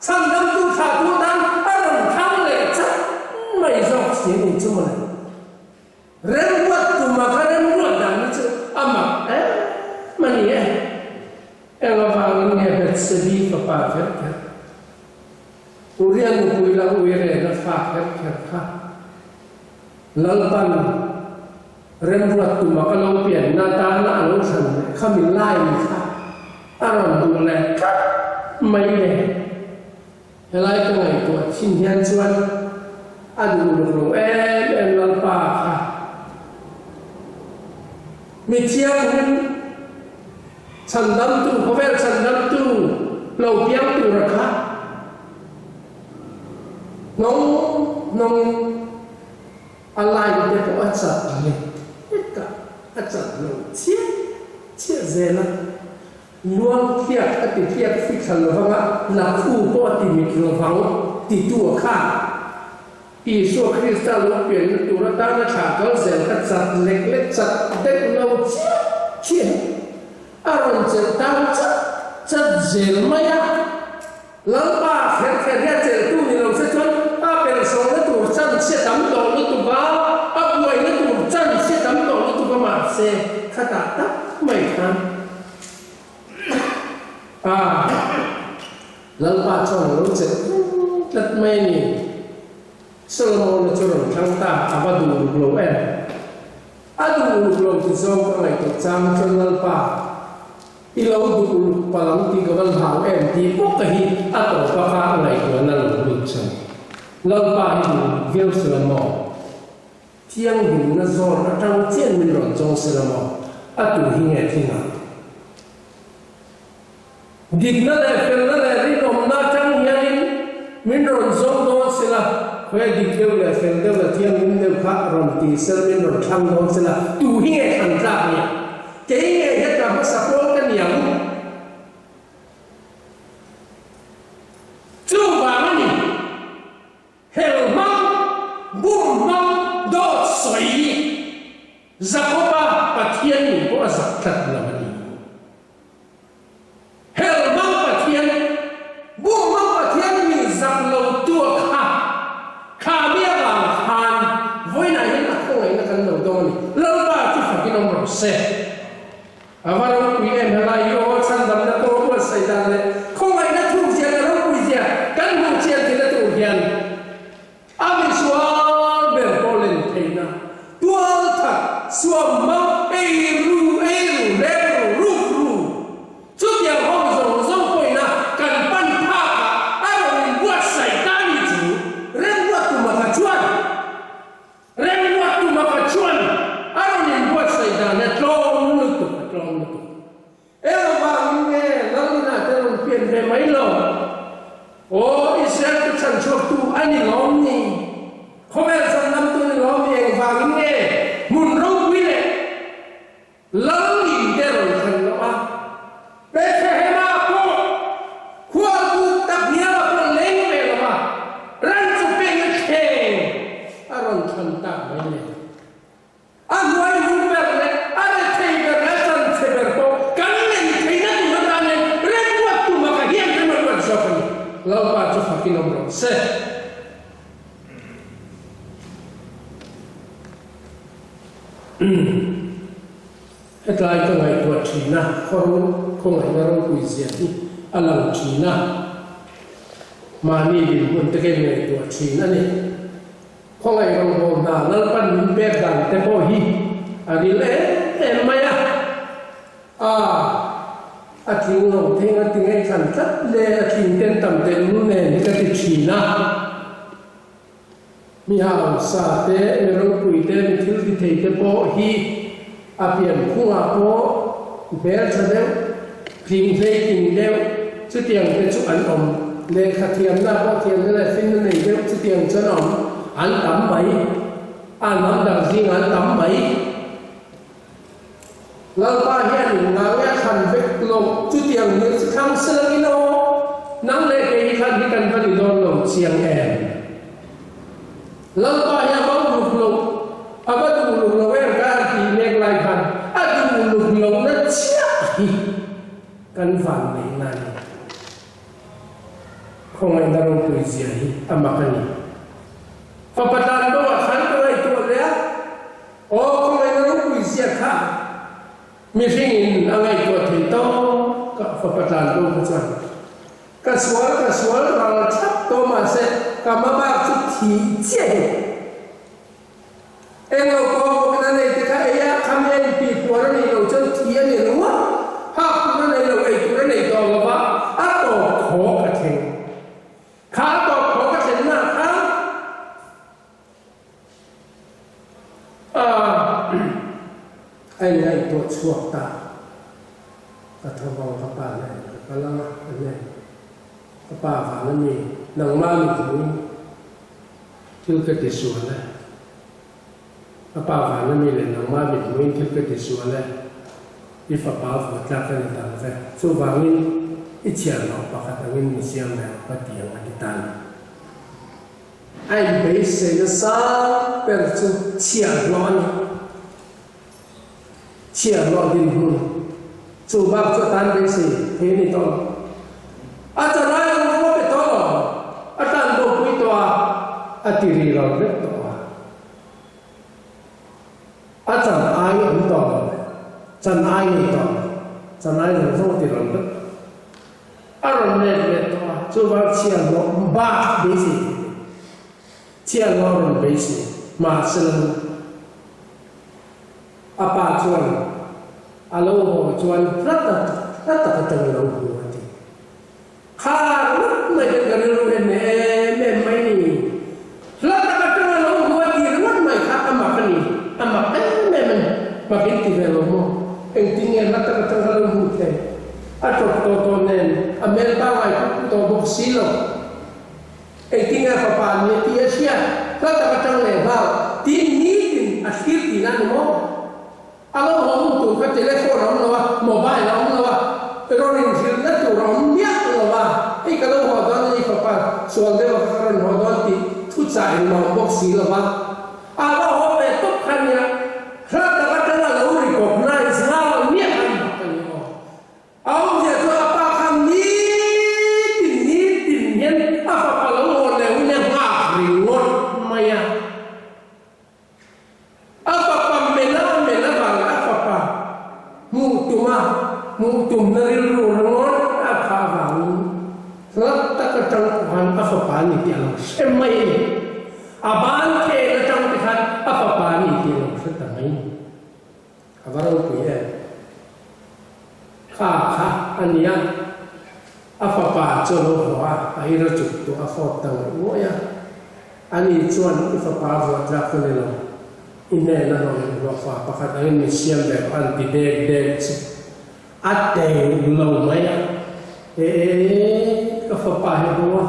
chhandamtu thlahtu atan a rawn thlang leh chat mai zawk si a ni chu mawle. Remruat tuma kha remruat dan hi chu a mak em a ni e. Eng avangin nge Bethsebi fapa kher kher Uria nupui la ui rehna fa kher kher kha Lalpan remruat tuma ka lo pianna atana a lo thlan leh kha mi line kha a rawn duh leh tlat mai le. Helai ka ngaihtuah thin hian chuan a duh luk lo em em Lalpa kha mi thianghlim chhandamtu, khawvel chhandamtu lo piang tura kha hnawng hnawngin a line te pawh a chat lek lek a, a chat lo chiah chiah zel a. Luang thiak a ti thiak fik thla lovang a, lakhu pawh a ti mit lovang titu a kha. Isua Krista lo pianna tur atana thlah kal zel kha chat lek lek chat deuh lo chiah chiah. A rawn chelh tan chat chat zel mai a. Lalpa kher kher hi a chelhtu ni lo se chuan a pelhsawhna tur chanchhe tam tawh lutuk a, a buaina tur chanchhe tam tawh lutuk a mahse khatah tak mai khan a Lalpa chuan a lo chelh reng tlat mai a ni. Solomon-a chu rawn thlang ta, a va duh ruk lo em? A duh ruk lo ti zawng ka ngaihtuah chang chuan Lalpa, I lo duh uluk palh ang tih ka van hlau em tih pawh ka hi a tawpa kha a ngaihtuahna lo lut chuan Lalpa hi duh uluk viau se la maw? Thianghlimna zawn atang chian min rawn zawng se la maw? A tu hi nge tling ang? Dikna leh felna leh rinawmna atang hianin min rawn zawng dawn se la, khawi dik deuh leh fel deuh leh thianghlim deuh kha rawn ti se la min rawn thlang dawn se la, tu hi nge thlan tlak nia? Kei ngei heta hmasa pawl ka ni ang. Chuvang a ni, hel hmang, bum hmang, dawt sawi Jakoba Pathian nih pawh a zak tlat lo a ni. Hel hmang Pathian, bum hmang Pathian mi zak lo tua kha, kha mi avang khan vawiinah hian a khawngaihna kan lo dawng a ni. Lalpa chu fakin awm rawh se. A va ropui em helai hi aw, chhandamna pawh buatsaih dan leh khawngaihna thukzia leh ropuizia kan hmuh chian theihna tur hian A misual ber pawh len theihna, tual that, suam hmang, ei ru, ei ru, rem ru, ruk ru, chutiang ho zawng zawng pawhina kan pan phakah a rawn inbuatsaih ta ni chu remruat tuma kha chuan, remruat tuma kha chuan a rawn inbuatsaih dan a tlawm lutuk, a tlawm lutuk. Engvangin nge Lalina te rawn pian ve mai lo? Aw, Israel te chhan chhuaktu a ni lawm ni? Khawvel chhan lamtu a ni lawm ni? Engvangin nge hmun ropui leh Lalin te rawn thlen loh a? Bethlehem-ah pawh khualbuk tak hnialah pawh leng ve lo va, ran chu peng a thleng a rawn thlan tak mai le. A hnuai hnung ber leh a rethei ber leh a chanchhe ber pawh kan len theihna tur atan hian remruat tum a ka hian rem a ruat zawk a ni. Lalpa chu fakin awm rawh se. Hetlai ka ngaihtuah thin a, khaw khawngaihna ropui zia hi a lang thin a, mahni dinhmun te ka inngaihtuah thin a ni. Khawngaih rawngbawl hna Lalpan min pek dan te pawh hi a ril em em mai a, a a tling lo theng a ti ngaihthlan tlat le a tling ten tam telh lu nen hi ka ti thin a. Mi hausa te, mi ropui te, mi thil ti thei te pawh hi a pian phungah pawh hmeltha deuh, tling hleitling deuh chutiang te chu an awm. Lehkha thiamna pawh thiamna leh finna nei deuh chutiang chu an awm. An tam mai. A hnam dang zingah an tam mai. Lalpa hian ngang e a thlan vek lo chutiang hmel chu thlang se langin aw, nang leh kei hi thlan hi kan va ni dawn lo chiang em? Lalpa hi a va uluk lo, a va duh uluk lo em ka han tih mek lai khan a duh uluk lohna chiah hi kan van neihna a ni. Khawngaihna ropui zia hi a mak a ni. Fapa tlan bo ah khan ka ngaihtuah leh a, aw khawngaihna ropui zia kha mihringin a ngaihtuah thei tawk a, fapa tlan bo kha chuan Ka sual ka sual ral thlap tawh mahse ka hmabak chu thih chiah hi. Englo pawh bawkna nei te kha ei a, khami a inpih puar a nih loh chuan thih a ni ringawt. Hak tur a nei lo, ei tur a nei tawh lo va, a tawp khawk a thleng. Kha a tawp khawk a thlenna kha a inngaihtuah chhuak ta. Ka tho vang ka pa nen ka kal ang a, a nen. Ka pa vang a ni, nangmah ni thungin thil ka ti sual e. Ka pa vang a ni leh nangmah ni thungin thil ka ti sual e. I fapa vuah tlak ka ni ta lo ve. Chuvangin i chhiarloh pakhat angin mi siam ve rawh ka ti ang a ti ta ni. A inbeisei nasa ber chu chhiarhlawh a ni. Chhiarhlawh dinhmun chu. Chu bak chu a tan beisei thei a ni tawh lo. A chalai ang rawng a pe tawh lo. A tan bopui tawh a, a ti ri ral vek tawh a. A chan ai awm tawh lo. Chan ai nei tawh lo. Chan ai zawng zawng a ti ral vek. A rawn let leh tawh a, chuvang chhiahhlawh bak beisei thei lo. Chhiahhlawh a rawn beisei, mahse lo a pa chuan a lo haw chuan hla tak hla tak atang a lo hmu a ti. Kha ringawt mai khan ka rilru hian ni em em mai ni. Hla tak atang a lo hmu a ti ringawt mai kha a mak a ni, a mak em em a ni. Mak in ti ve lo maw? Engtin nge hla tak atang kha lo hmuh theih? A tawp tawh tawh nen a hmel pangngai pawh pu tawh bawk si lo. Engtin nge fapa ni a tih a hriat? Hla tak atang leh nghal tin nitin a thlir tihna a ni maw? A lo haw hun tur kha telephone a awm lo a, mobile a awm lo a, rawn inhrilhna tur a awm miah lo a, hei ka lo haw dawn a ni fapa sual deuh a ka rawn haw dawn tih thuchah engmah awm bawk si lo va. A va haw ve tawp kha nia, hla tak atanga lo recognize nghal miah a mak a ni aw. A awmzia chu a pa kha nitin nitin hian a fapa lo haw leh hun a nghak ringawt mai a. A fapa mela mela vang a fapa hmuh tuma hmuh tumna rilru ringawt a phah avangin hla tak atang pawh khan a fapa a ni tih a lo hre mai a ni. A ban khen atang te khan a fapa a ni tih a lo hre ta mai a ni. A va ropui em? Kha kha a nia, a fapa chu a lo haw a, a ira chuk tawh a fawp ta ngawih ngawih a. Ani chuan i fapa a vuah tlak ka ni lo, i hnena hlawh in hlawh fa pakhat angin min siam ve rawh an ti dek dek chu a teng lo mai a. E ka fapa hi haw a,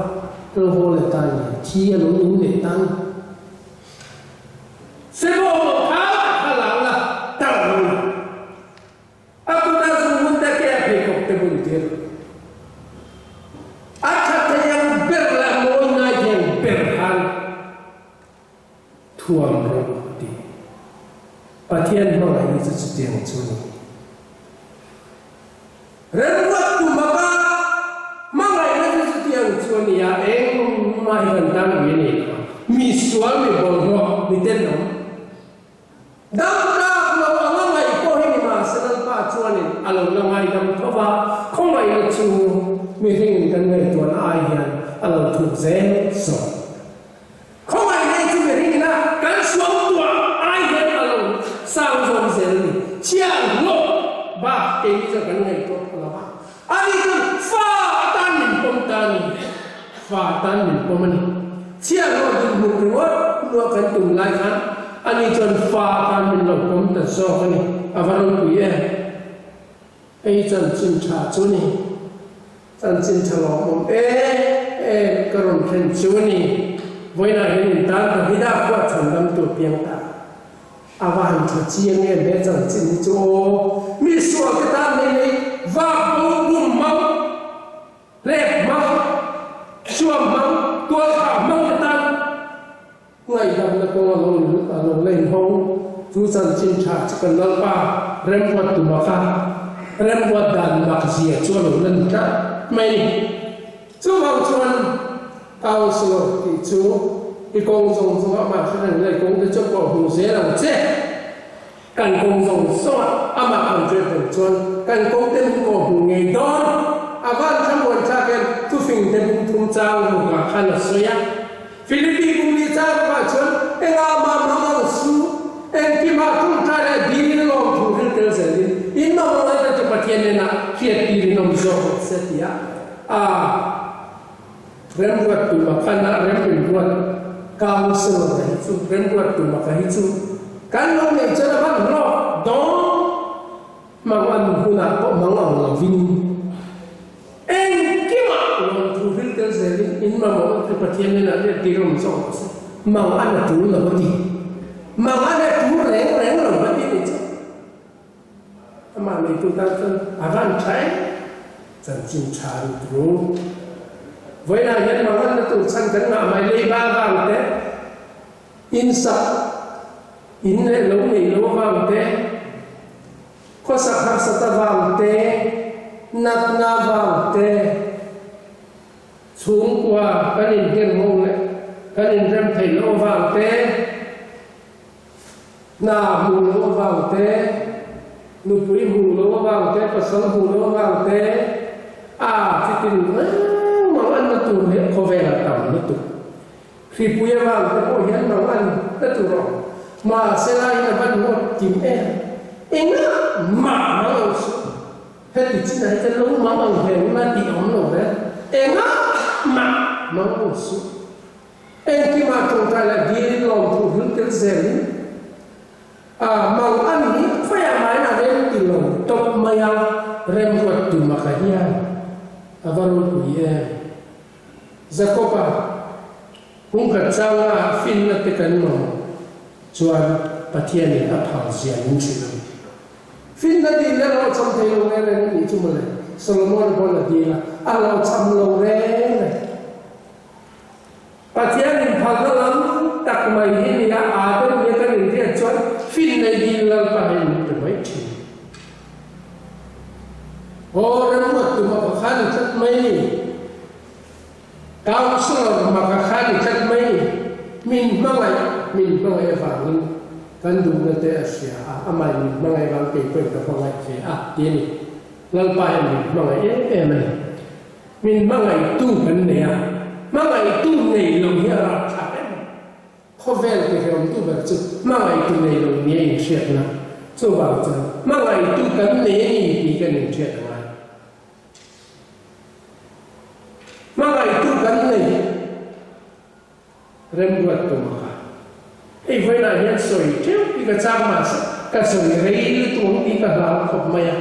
lo haw leh ta ni, thi a lo nung leh ta ni. Sebo kha a lang la tar lo la. A kut a zung hun te ke a pheikhawk te bun tir. A tha thei ang ber leh a mawi ngai thei ang ber khan thuam rawh a ti. Pathian hmangaih hi chu chutiang chu a ni. Remruat tum anga hmangaihna chu chutiang chu a ni a, engmah hi kan tan ui a ni lo a, mi sual, mi bawlhhlawh, mi tenawm, dam tlak lo anga ngaih pawh hi ni mahse Lalpa chuanin a lo la ngaidam tho va, khawngaihna chu mihringin kan ngaihtuahna ai hian a lo thuk zel zawk. Khawngaih nei chu mihring ina kan suangtuah ai hian a lo sang zawm zel a ni. Chhiahhlawh bak keini chuan kan ngaihtuah pha lo va. Ani chuan fa atan min pawm ta a ni. Fa atan min pawm a ni. Chhiahhlawh dinhmun ringawt luah kan tum lai khan ani chuan fa atan min lo pawm ta zawk a ni. A va ropui em! Hei chanchin tha chu ni. Chanchin tha lawmawm em em ka rawn thlen chu a ni. Vawiinah hian in tan Davida pawh a chhandam tur piang ta. A va han tha chiang em he chanchin hi chu aw. Mi sual te tan nei nei vak bo bum hmang, hlep hmang, suam hmang, tualthah hmang te tan Ngaihdamna kawng a lo a lo la inhawng. Chu chanchin tha chu kan Lalpa remruat tuma kha remruat dan mak zia chu a lo la ni tlat mai a ni. Chuvang chuan Councillor tih chu i kawng zawng zawng amah hre reng la i kawng te chu a pawh hmu zel ang che. Kan kawng zawng zawng a amah kan hriat reng chuan kan kawng te min kawh hmu ngei dawn. A van thlamuan thlak hian thufing te bung thum chang rukah khan a sawi a. Philippi bung ni chang rukah chuan engah mah mang ang su, engkimah ṭawngṭai leh dil lawm thu hril tel zelin in mamawh lai te chu Pathian hnenah hriat tirin awm zawk rawh se tia a Remruat tuma khan a remruat council a hi chu remruat tuma ka hi chu kan lo neih chuan a van hlawk dawn mang an hunah pawh mang ang lovin engkimah lawmthu hril tel zelin in mamawh te Pathian hnenah riat tir awm zawk rawh se mang an a tul lo a ti mang an a tul reng reng lo a ti ni chu. Amah neitu tan chuan a van tha em? Chanchin tha an tru. Vawiinah hian manganna tur chhan kan ngah mai leiba avang te, in sak, in leh lo neih lo avang te, Khawsak harsat avang te, natna avang te, chhungkua kan inhnem ho leh kan inrem theih loh avang te, hna hmuh loh avang te, nupui hmuh loh avang te, pasal hmuh loh avang te, a chitin reng mang anna tur leh khawvel a tam lutuk. Hripui avang te pawh hian mang an la tur awm. Mahse laiin a van ngawt kim em? Engah mah mang ang suh. Heti chinah hi chuan lo mang ang hleng na tih a awm lo ve. Engah mah mang ang suh. Engkimah tawngtai leh dilin lawmthu hlim tel zelin a mang an hi khawiah mahin a rem ti lo tawp mai a, remruat tum a ka hian a va ropui em. Jakoba hungkhat changa finna te kan mamawh chuan Pathianin a phal zia min hrilh a ni. Finna dil leh hlawhchham thei lo reng reng a nih chu mawle, Solomon-a pawn a dil a, a hlawhchham lo reng reng. Pathianin phalna lam tak mai hi nia aa deuh nia kan inhriat chuan finna i dil Lalpa hi min pe mai thin. Aw remruat tu maka khan i tlat mai ni. Councillor maka khan i tlat mai ni. Min hmangaih, min hmangaih avangin kan duhna te a hria a, amah in min hmangaih avang kei pawhin ka hmangaih ve a ti a ni. Lalpa hian min hmangaih em em a ni. Min hmangaihtu kan nei a, hmangaihtu nei lo hi a rapthlak em a. Khawvel tihrehawmtu ber chu hmangaihtu nei lo nia inhriatna. Chuvang chuan hmangaihtu kan nei a ni tih kan inhriat a ngai. Hmangaihtu kan nei remruat tum a kha. Hei vawiinah hian sawi teuh hi ka chak mahse ka sawi rei lutuk ang tih ka hlau khawp mai a.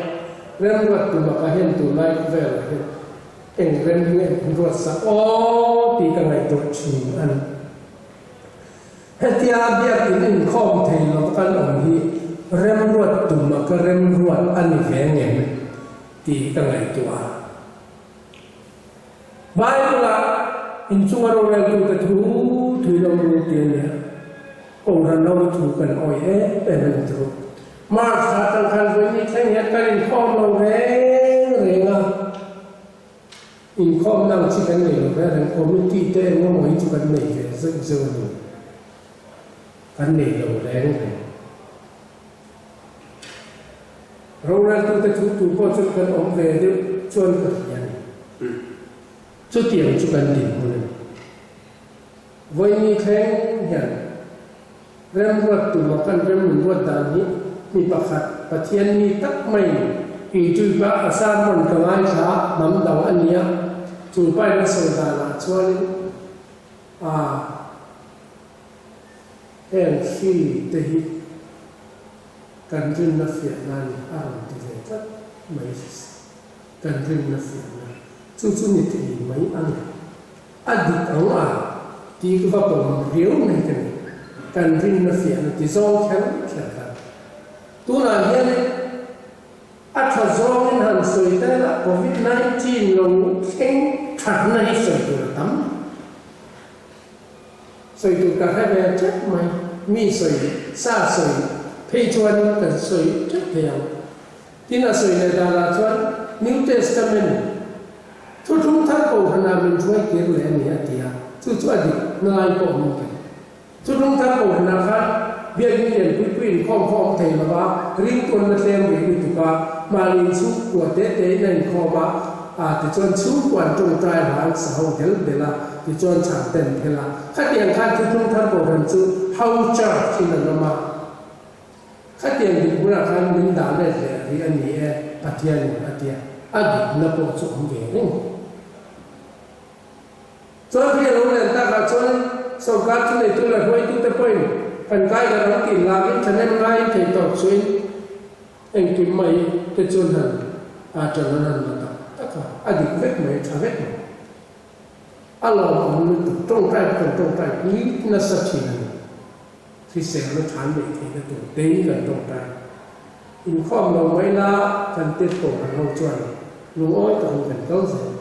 Remruat tum a kha hian tunlai khawvelah hian Eng rem nge an ruat sak aw tih ka ngaihtuah thin a ni. Hetia biakin inkhawm thei lo kan awm hi remruat tum a ka remruat a ni ve ngem tih ka ngaihtuah a. Bible-ah inchunga roreltute thu thui lo ru ti a nia. Kohhran ho thu kan awih em em a ni tawh. March thla atang khan vawiin ni thleng hian kan inkhawm lo reng reng a, inkhawmna ang chi kan nei lo reng reng, committee te eng emaw hi chu kan nei ve zeuh zeuh a ni, kan nei lo reng reng. Roreltute thu tur pawh chu kan awm ve deuh chuan ka hria a ni. Chutiang chu kan dinhmun a ni. Vawiin ni thleng hian remruat tuma kan rem min ruat dan hi mi pakhat Pathian mi tak maiin YouTube ah a sermon ka ngaithla a, hnam dang a nia, chu pain a sawi danah chuanin aa heng hri te hi kan rinna fiahna a ni a rawn ti ve tlat mai kan rinna fiahna chu chu ni thei mai a ni. A dik ang a tih ka va pawm riau mai ka ni. Kan rinna fiahna ti zawng kher kher kha. Tunah hian a tha zawngin han sawi ta ila Covid 19 lo thleng thatna hi sawi tur a tam. Sawi tur ka hre ve tep mai. Mi sawi, sa sawi phei chuan kan sawi tep thei ang. Tin a sawi leh danah chuan New Testament Thuthlung thar kohhranah min hruai kir leh a ni a ti a, chu chu a dik na lai pawh min pe. Thuthlung thar kohhranah khan biakinn lian pui pui inkhawm kha awm thei lo va, ringtuanna tlem rih lutuk a, mahni inchhungkua te tein a inkhawm a, a tichuan chhungkua an tawngtai hla an sa ho del del a, tichuan chhan te an phel a. Khatiang khan thuthlung thar kohhran chu House Church in an awm a. Khatiang dik bulah khan min dah let leh rih a ni e, Pathianin a tia, a dikna pawh chu awm ve reng. Chuan hri a lo len takah chuan sorkar chu neitu leh hruaitute pawhin kan kai darh ang tih hlauhin thahnem ngaiin thei tawp chuin engkim mai te chuan han aa ṭan an han la tak tak a, a dik vek mai, a ṭha vek mai. A lawmawm lutuk, ṭawngṭai pawh kan ṭawngṭai pui nasa ṭhin a ni. Hriselna than neih theihna tur tein kan tawngtai. Inkhawm lo mai la kan tet tawh han ho chuan lungawi takin kan kal zel.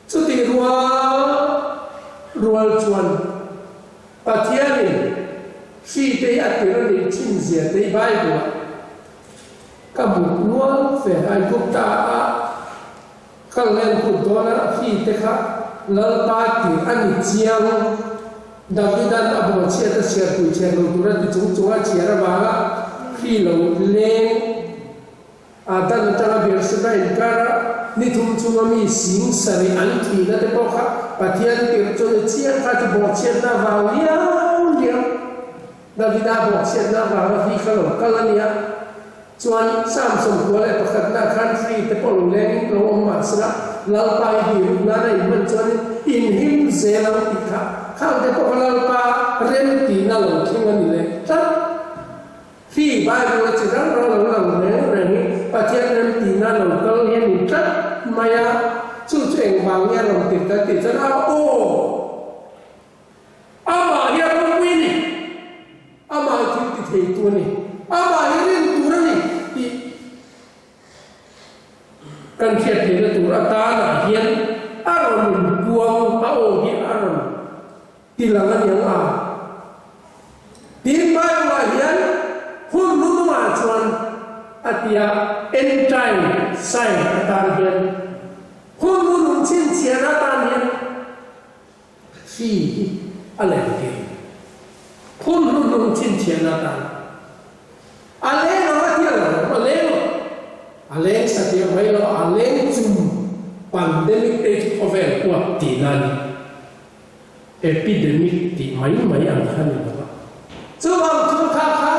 Chutih rual rual chuan Pathianin hri te hi a tir a nih thin zia te hi Bible-ah. Ka buk nual fe Aigupta a ka len kut dawna hi te kha Lalpa tih a ni chiang. Davidan a bawhchhiat a chhiarpui chhiar lo tura ti chung chung a chhiar avanga hri lo leng a dan atanga Beersheba inkara ni thum chunga mi sing sarih an thihna te pawh kha Pathian tirh chu ni chiang kha chu bawhchhiatna avang liau liau Davida bawhchhiatna avanga hri kha lo kal a nia. Chuan Psalm 91 ah khan hri te pawh lo lengin lo awm mah sela, Lalpa i tih ruk nana in hman chuanin in him zel ang tih kha khang te pawh kha Lalpa rem tihna lo thleng a ni leh tlat. Hri Bible a chi rang rang lo lang reng reng hi Pathian rem tihna lo kal hi a ni tlat mai a, chu chu engvang nge a rawn tirh kan tih chuan a aw! Amah hi a ropui a ni, amah hi thil ti theitu a ni, amah hi rin tur a ni tih kan hriat theihna tur atanah hian a rawn inpuang, a aw hi a rawn tilang a ni ang a. Tin, Bible-ah hian hun hnunungah chuan a tia end time sign atan hian hun hnunung chhinchhiahna atan hian Hri hi a leng thei. Phun hnuhnung chhinchhiahna atan a leng ang a ti a lo, a leng lo. A leng satliah mai lo, a leng chum pandemic te chu khawvel huap tihna a ni. Epidemic tih mai mai ang kha ni lo va. Chuvang chu kha kha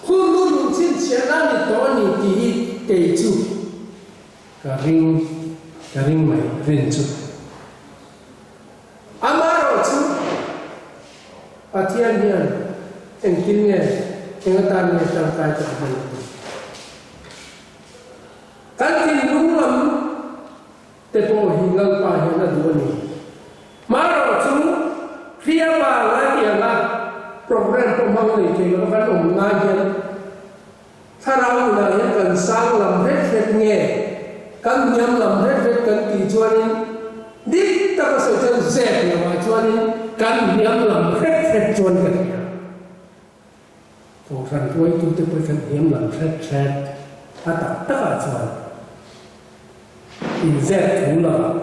hun hnuhnung chhinchhiahna a ni tawh a ni tih hi kei chu ka ring, ka ring mai rin chu. Amaherawh chu Pathian hian engtin nge eng atan nge tangkai tak hman a tum? Kan thinlung lam te pawh hi Lalpa hian a duh a ni. Amaherawh chu Hriama ngaitianga program pawh hmang nei thei lova kan awm lai hian Thlarau nunah hian kan sang lam hret hret nge, kan hniam lam hret hret kan tih chuanin dik taka sawi chuan zep lamah chuanin kan hniam lam hret hret chuan ka hria. Kohhran hruaitute pawh hi kan hniam lam hret hret a tak takah chuan inzep thu lovah.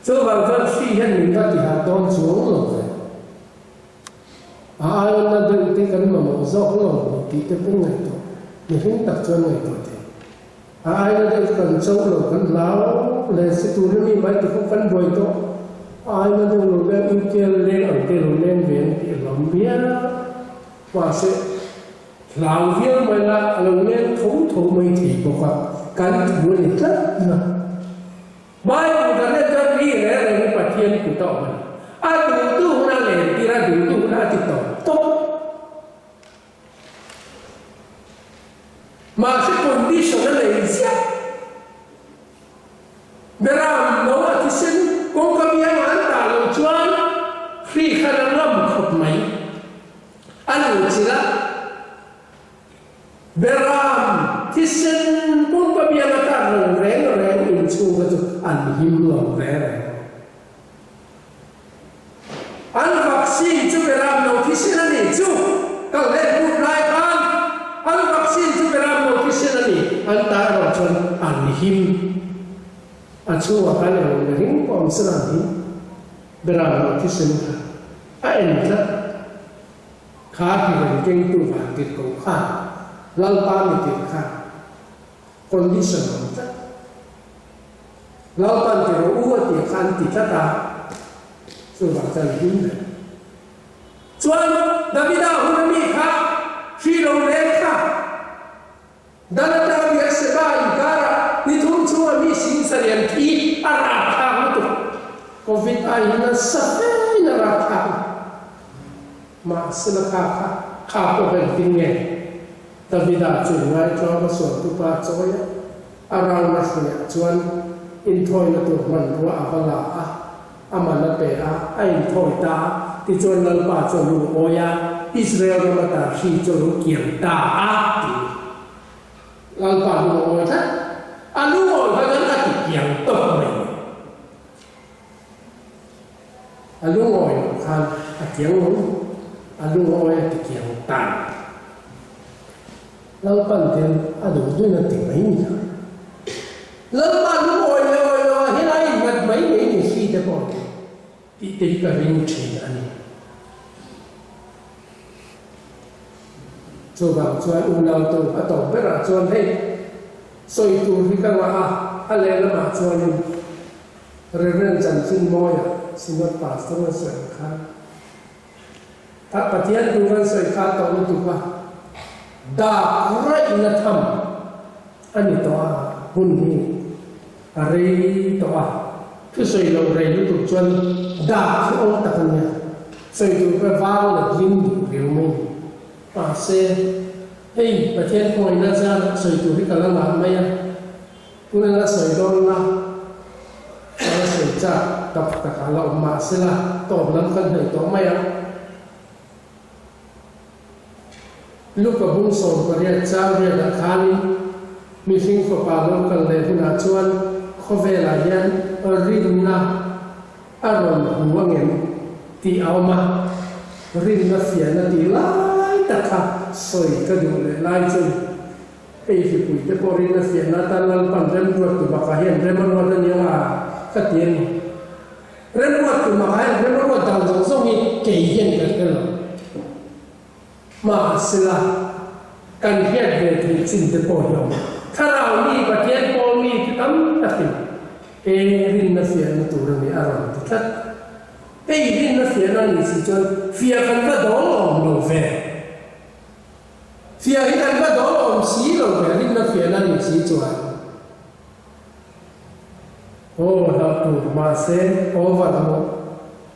Chuvang chuan hri hian min va tiharh dawn chuang lo ve. A aiawna deuh te kan mamawh zawk lo ni tih te pawh ngaihtuah mihring tak chuan ngaihtuah thei. A aiawna deuh chu kan cho lo, kan hlau leh si tur hi mi mai ti pawh kan buai tawh. A aiawna deuh lo leng inkel leng ang te lo leng ve ang tih a hlawm viau. Mahse, hlau viau mai la a lo leng tho tho mai thei bawk a, kan thu a ni tlat na. Bible kan en chuan mi reng reng hi Pathian kut a awm a ni. A duhtu huna lentir a duhtu huna a ti tawp tawp. Mahse condition a nei ziah. Beram no a thisen kawngka biangah an tah loh chuan hri khan a ngam khawp mai. A luhchilh a. Beram thisen kawngka biang atan lo reng reng inchhung kha chu an him lo reng reng. An vaccine chu beram lo thisen a ni chu kal leh but lai khan an vaccine chu beram lo thisen a ni an ta erawh chuan an him. A chhungah khan eng mihring pawh awm sela an him. Beram lo thisen kha a en tlat. Kha hrileng kengtu van tirh ko khan Lalpa mi tirh khan condition a awm tlat. Lalpan ti rawh u a tih kha an ti tlat a, chuvang chuan him reng. Chuan Davida hun a mi kha hri lo reng kha Dan atanga Beersheba inkarah ni thum chhunga mi singsa lian thi a rapthlak lutuk. Covid ai hi nasa fein a rapthlak a. Mahsela kha kha kha pawh kha engtin nge Davida chu inngaitluang a sualtupa a chawi a, a rauna hruiah chuan inthawina tur hmanrua a va la a, A man a pe a, a inthawi ta a, tichuan Lalpa chu a lungawi a, Israel ram ata hri chu a lo kiang ta a, ti. Lalpa lungawi tlat. A lungawi kha chuan a ti kiang tawp mai ni. A lungawi loh khan a kiang lo, a lungawi a ti kiang ta. Lalpan ten a duh duhin a ti mai ni kha. Lalpa lungawi leh awi loah hian a innghat mai mai ni hri te pawh tih te hi ka ring thin a ni. Chuvang chuan unautu a tawp berah chuan hei sawi tur hi ka ngah a, a lehlamah chuanin Reverend Chanchinmawia Synod Pastor a sawi ang khan A Pathian thu kan sawi kha tawh lutuk a, dak raihna tham a ni tawh a, hun hi a rei tawh a, thusawi loh rei lutuk chuan dak hi awm tak a nia, sawi tur kha vang leh hlim duh riau mai ni. Mahse, hei Pathian khawngaihna zan sawi tur hi ka la ngah mai a. Tuna la sawi dawn la, ka la sawi chak tak tak a la awm mah sela tawp lam kan hnaih tawh mai ang. Luka bung 18 chang riatah khanin mihring fapa lo kal leh hunah chuan khawvelah hian rinna a rawn hmu angem tih a awm a, rinna fiahna tih lai tak kha sawi ka duh leh lai chu. Hei hripui te pawh rinna fiahna atan Lalpan remruat tu bakah hian rem a ruat a nia nga ka ti a ni. Remruat tu bakah hian rem a ruat dan zawng zawng hi kei hian ka hre lo. Mahsela kan hriat ve theih chin te pawh hi a awm. Thlarau mi, Pathian pawl mi te tam takin he rinna fiahna tur a ni a rawn ti tlat. Hei rinna fiahna a nih si chuan fiah kan va dawl awm lo ve. Fiah hi kan va dawl awm si lo ve, rinna fiahna nih si chuan. Aw hlauh tur mahse over maw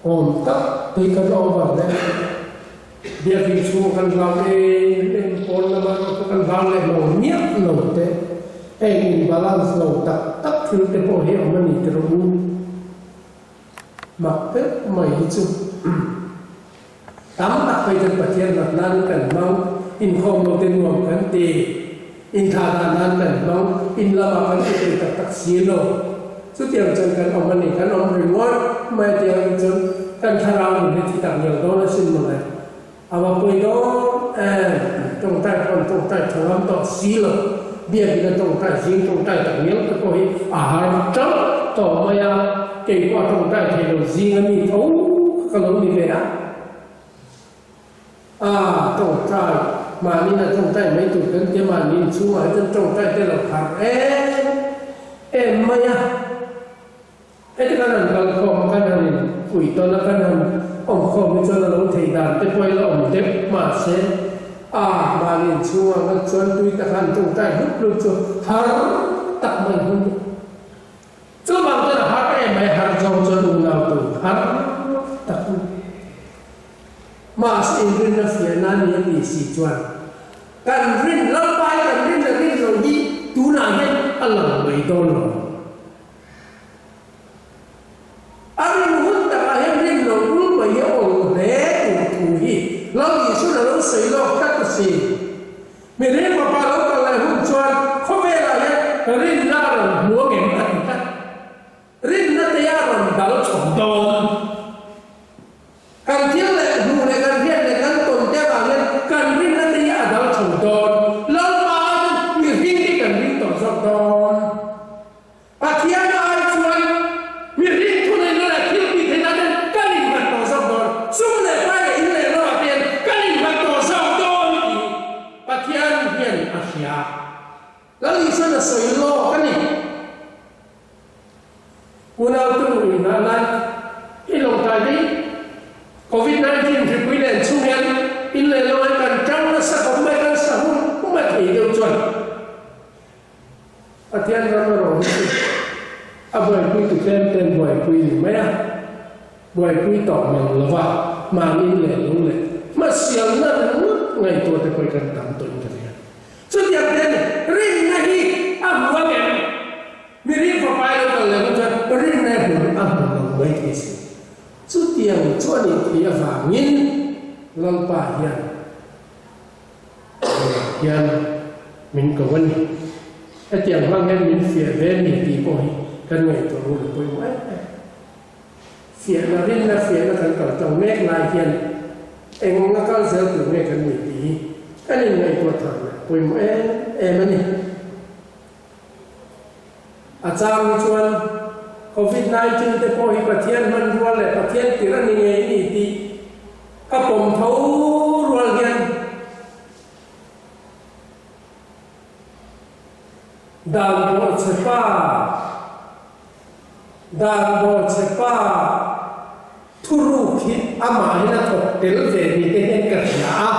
awm tak tih kan over leh biakin chhung kan hlau em em pawn lama erawh chu kan hlau leh lo miah lo te heng in balance lo tak tak thil te pawh hi awm a ni ti rawh u. Mak deuh mai hi chu. Tam tak phei chuan Pathian rat nan kan hmang, inkhawm lo te nuam kan ti, inthah dan nan kan hmang, in lamah kan ti thei tak tak si lo. Chutiang chuan kan awm a ni, kan awm ringawt mai a tiang chu kan thlarau nun hi thi tak ngial dawn asin mawle. A va pawi dawn em, tawngtai pawn tawngtai tha ngam tawh si lo, biakin a tawngtai zing tawngtai tak ngial te pawh hi a har teuh tawh mai a. Kei pawh a tawngtai thei lo zing a mi tho kha ka lo ni ve a. A tawngtai, mahniin a tawngtai mai tur kan tia mahni inchhungah hi chuan tawngtai te lo har em em mai a. Heti kan han kal khawm a, kan han in pui tawn a, kan han awm khawm hi chuan a lo thei dan te pawh hi la awm deuh mahse a mahni inchhungah ngat chuan tui taka han tawngtai hlup hlup chu har tak mai hun. Chuvang chuan a har em mai, har zawng chuan unau tur har tak a ni. Mahse inrinna fiahna a ni a tih si chuan kan rin Lalpa hi kan rin leh rin lo hi tunah hian a lang mai dawn lo. A rin hun takah hian rin lo bul mai hi a awl hle tur thu hi Lal Isuan a lo sawi lawk tlat a si. Mihring fapa lo kal leh hun chuan khawvelah hian rinna a rawn hmu angem a ti tlat. Rinna te a rawn dal chho dawn. Kan thil leh hmuh leh kan hriat leh kan tawn te avang hian kan rinna te hi a dal chho dawn. Lalpa chuan mihring hi kan ring tawh zawk dawn. Pathian ai chuan mihring thuneihna leh thil tih theihna ten kan innghat tawh zawk dawn, sum leh pai leh in leh lohah te hian kan innghat tawh zawk dawn tih Pathian hian a hria. Lal Isuan a sawi lawk a ni. Unau tu inngah nan i lawngtlai ding. Covid 19 hripui len chung hian in leh lo hi kan tang nasa khawp mai, kan sa hum hum a thei deuh chuan. Pathian ram erawh hi chu a buaipui tu tlem ten buaipui ni mai a, buaipui tawh mang lo va, mahni leh lo leh hmasialna ringawt ngaihtuah te pawh hi kan tam tawhin ka hria. Chutiang te ani, rinna hi a hmu ang em? Mihring fapa i lo kal leh hun chuan rinna i hmu a hmu lo mai thei si. Chutiang chu a nih theih avangin Lalpa hian Tunah hian min ko a ni. Hetiang hmang hian min fiah ve a ni tih pawh hi kan ngaihtuah ngun a pawimawh em em. Fiahna, rinna fiahna kan kal tang mek lai hian eng a kal zel tur nge kan nih tih hi Kan inngaihtuah thar leh pawimawh em em a ni. A chang hi chuan Covid 19 te pawh hi Pathian hmanrua leh Pathian tirh a ni ngei ni tih ka pawm tho rual hian Dan bawhchhe pa, Dan bawhchhe pa thuruk hi amahin a thawk tel ve ni te hian ka hria a.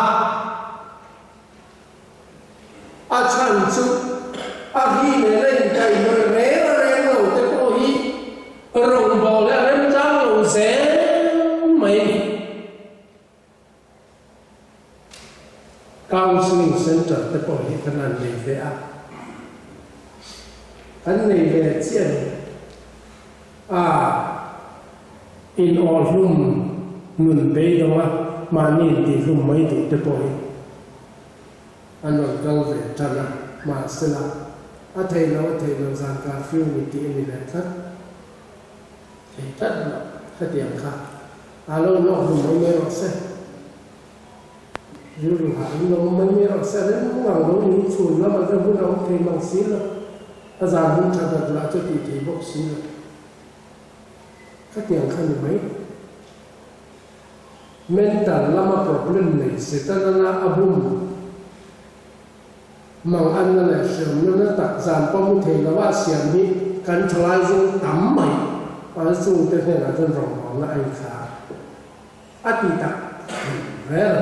A chhan chu a ri leh la inkaihhnawih reng reng lo te pawh hi rawngbâwl hi a remchang lo zel mai a ni. Counselling Centre te pawh hi kan han nei ve a, kan nei ve chiah a ni. A in awhlum nun beidawng a, mahni intihlum mai duh te pawh hi an rawn kal ve tan a, mahsela a theih loh a theih loh zan curfew ni tih a ni leh tlat. Thei tlat loh hetiang kha a lo nawhhlum mai mai rawh se. Rilru hah in lo awm mai mai rawh se. Rem ngang lo in chhun lam a va hun a awm thei mang si lo. A zan hun tha dat lah chu tih thei bawk si lo. Khatiang kha ni mai. Mental lama problem nei Setana a bum. Mang anna leh hriamna na tak zan pawh mu thei lo a siam hi kan thalai zing tam mai a chungte hnenah chuan rawngbawlna a inkhar a ti tak rel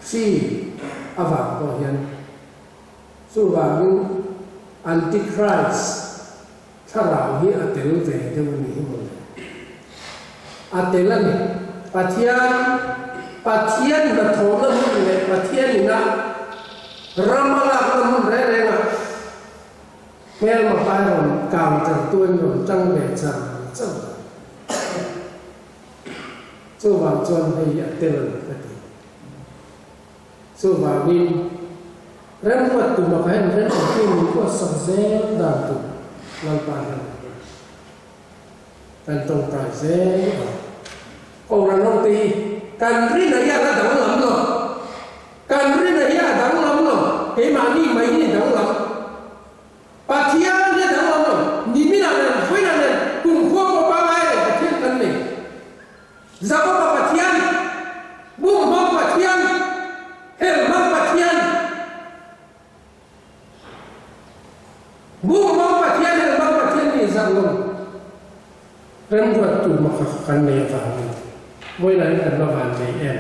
hri avang pawh hian chuvangin Antichrist Thlarau hi a tel ve deuh a ni hi mawle. A tel a ni. Pathian, Pathian hnathawhna hmun leh Pathian ina ram a lakna hmun reng reng ah hmelma pai rawn counter tu in rawn tang ve char char a. Chuvang chuan hei hi a tel a ni ka ti. Chuvangin, remruat tum a ka en reng ang chu min kuatsak zel dan tur Lalpa hian a hria. Kan tawngtai zel ang. Kohhran ho te hi kan rina hi a la danglam lo. Kan rina hi a danglam lo. Keimahni mai hi ni danglam. Pathian hi a danglam lo. Niminah nen, vawiinah nen, kumkhua pawh pangai reng Pathian kan nei. Jakoba Pathian, Bum hmang Pathian, Hel hmang Pathian, Bum hmang Pathian, Hel hmang Pathian nih zat lo remruattu maka kan nei avangin vawiinah hian kan va van nei em?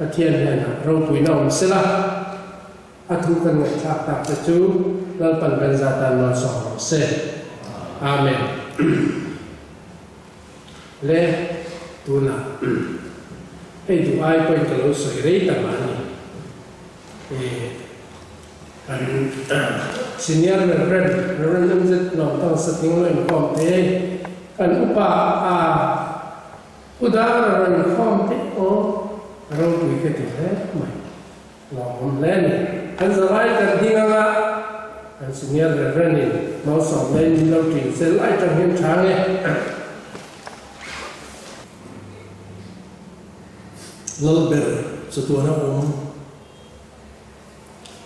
Pathian hnenah ropuina awm sela, a thu kan ngaihthlak tak te chu Lalpan kan za tan malsawm rawh se. Amen. Le, tunah hei duh ai pawhin ka lo sawi rei ta mah a ni. Ih, kan Senior Reverend, Reverend MZ Lawmtang Sathing lo inkhawm thei, kan upa a Pu Dara rawn inkhawm te aw ropui ka ti hle mai. Lawmawm hle a ni. Kan zalai kan ding anga kan Senior Reverend in malsawmna in min lo ṭin sel lai ṭang hian ṭha nge. Lalber chatuana awm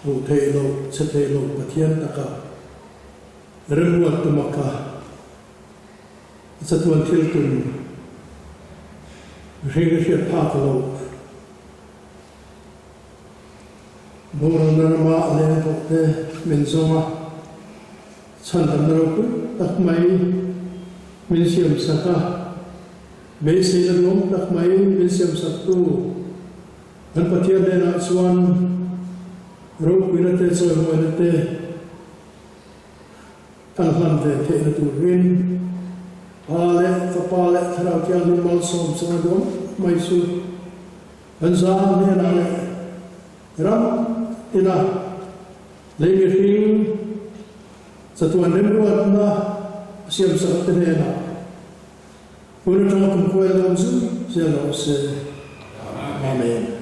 hmuh theih loh che theih loh Pathian taka remruat tumaka chatuan thil tum mihring a hriat phak loh. Boralna rama a leng tawh te min zawng a, chhandamna ropui tak mai min siam sak a, beiseina nuam tak mai min siam sak tu kan Pathian hnenah chuan ropuina te chawimawina te kan hlan ve theihna turin Pa leh Fapa leh Thlarau Thianghlim malsawm chunga nuam mai chu Kan zang hnenah leh ram tina lei mihring chatuan remruatna a siamsak te hnenah hun atanga kum khuai lawm zui zel rawh se. Amen.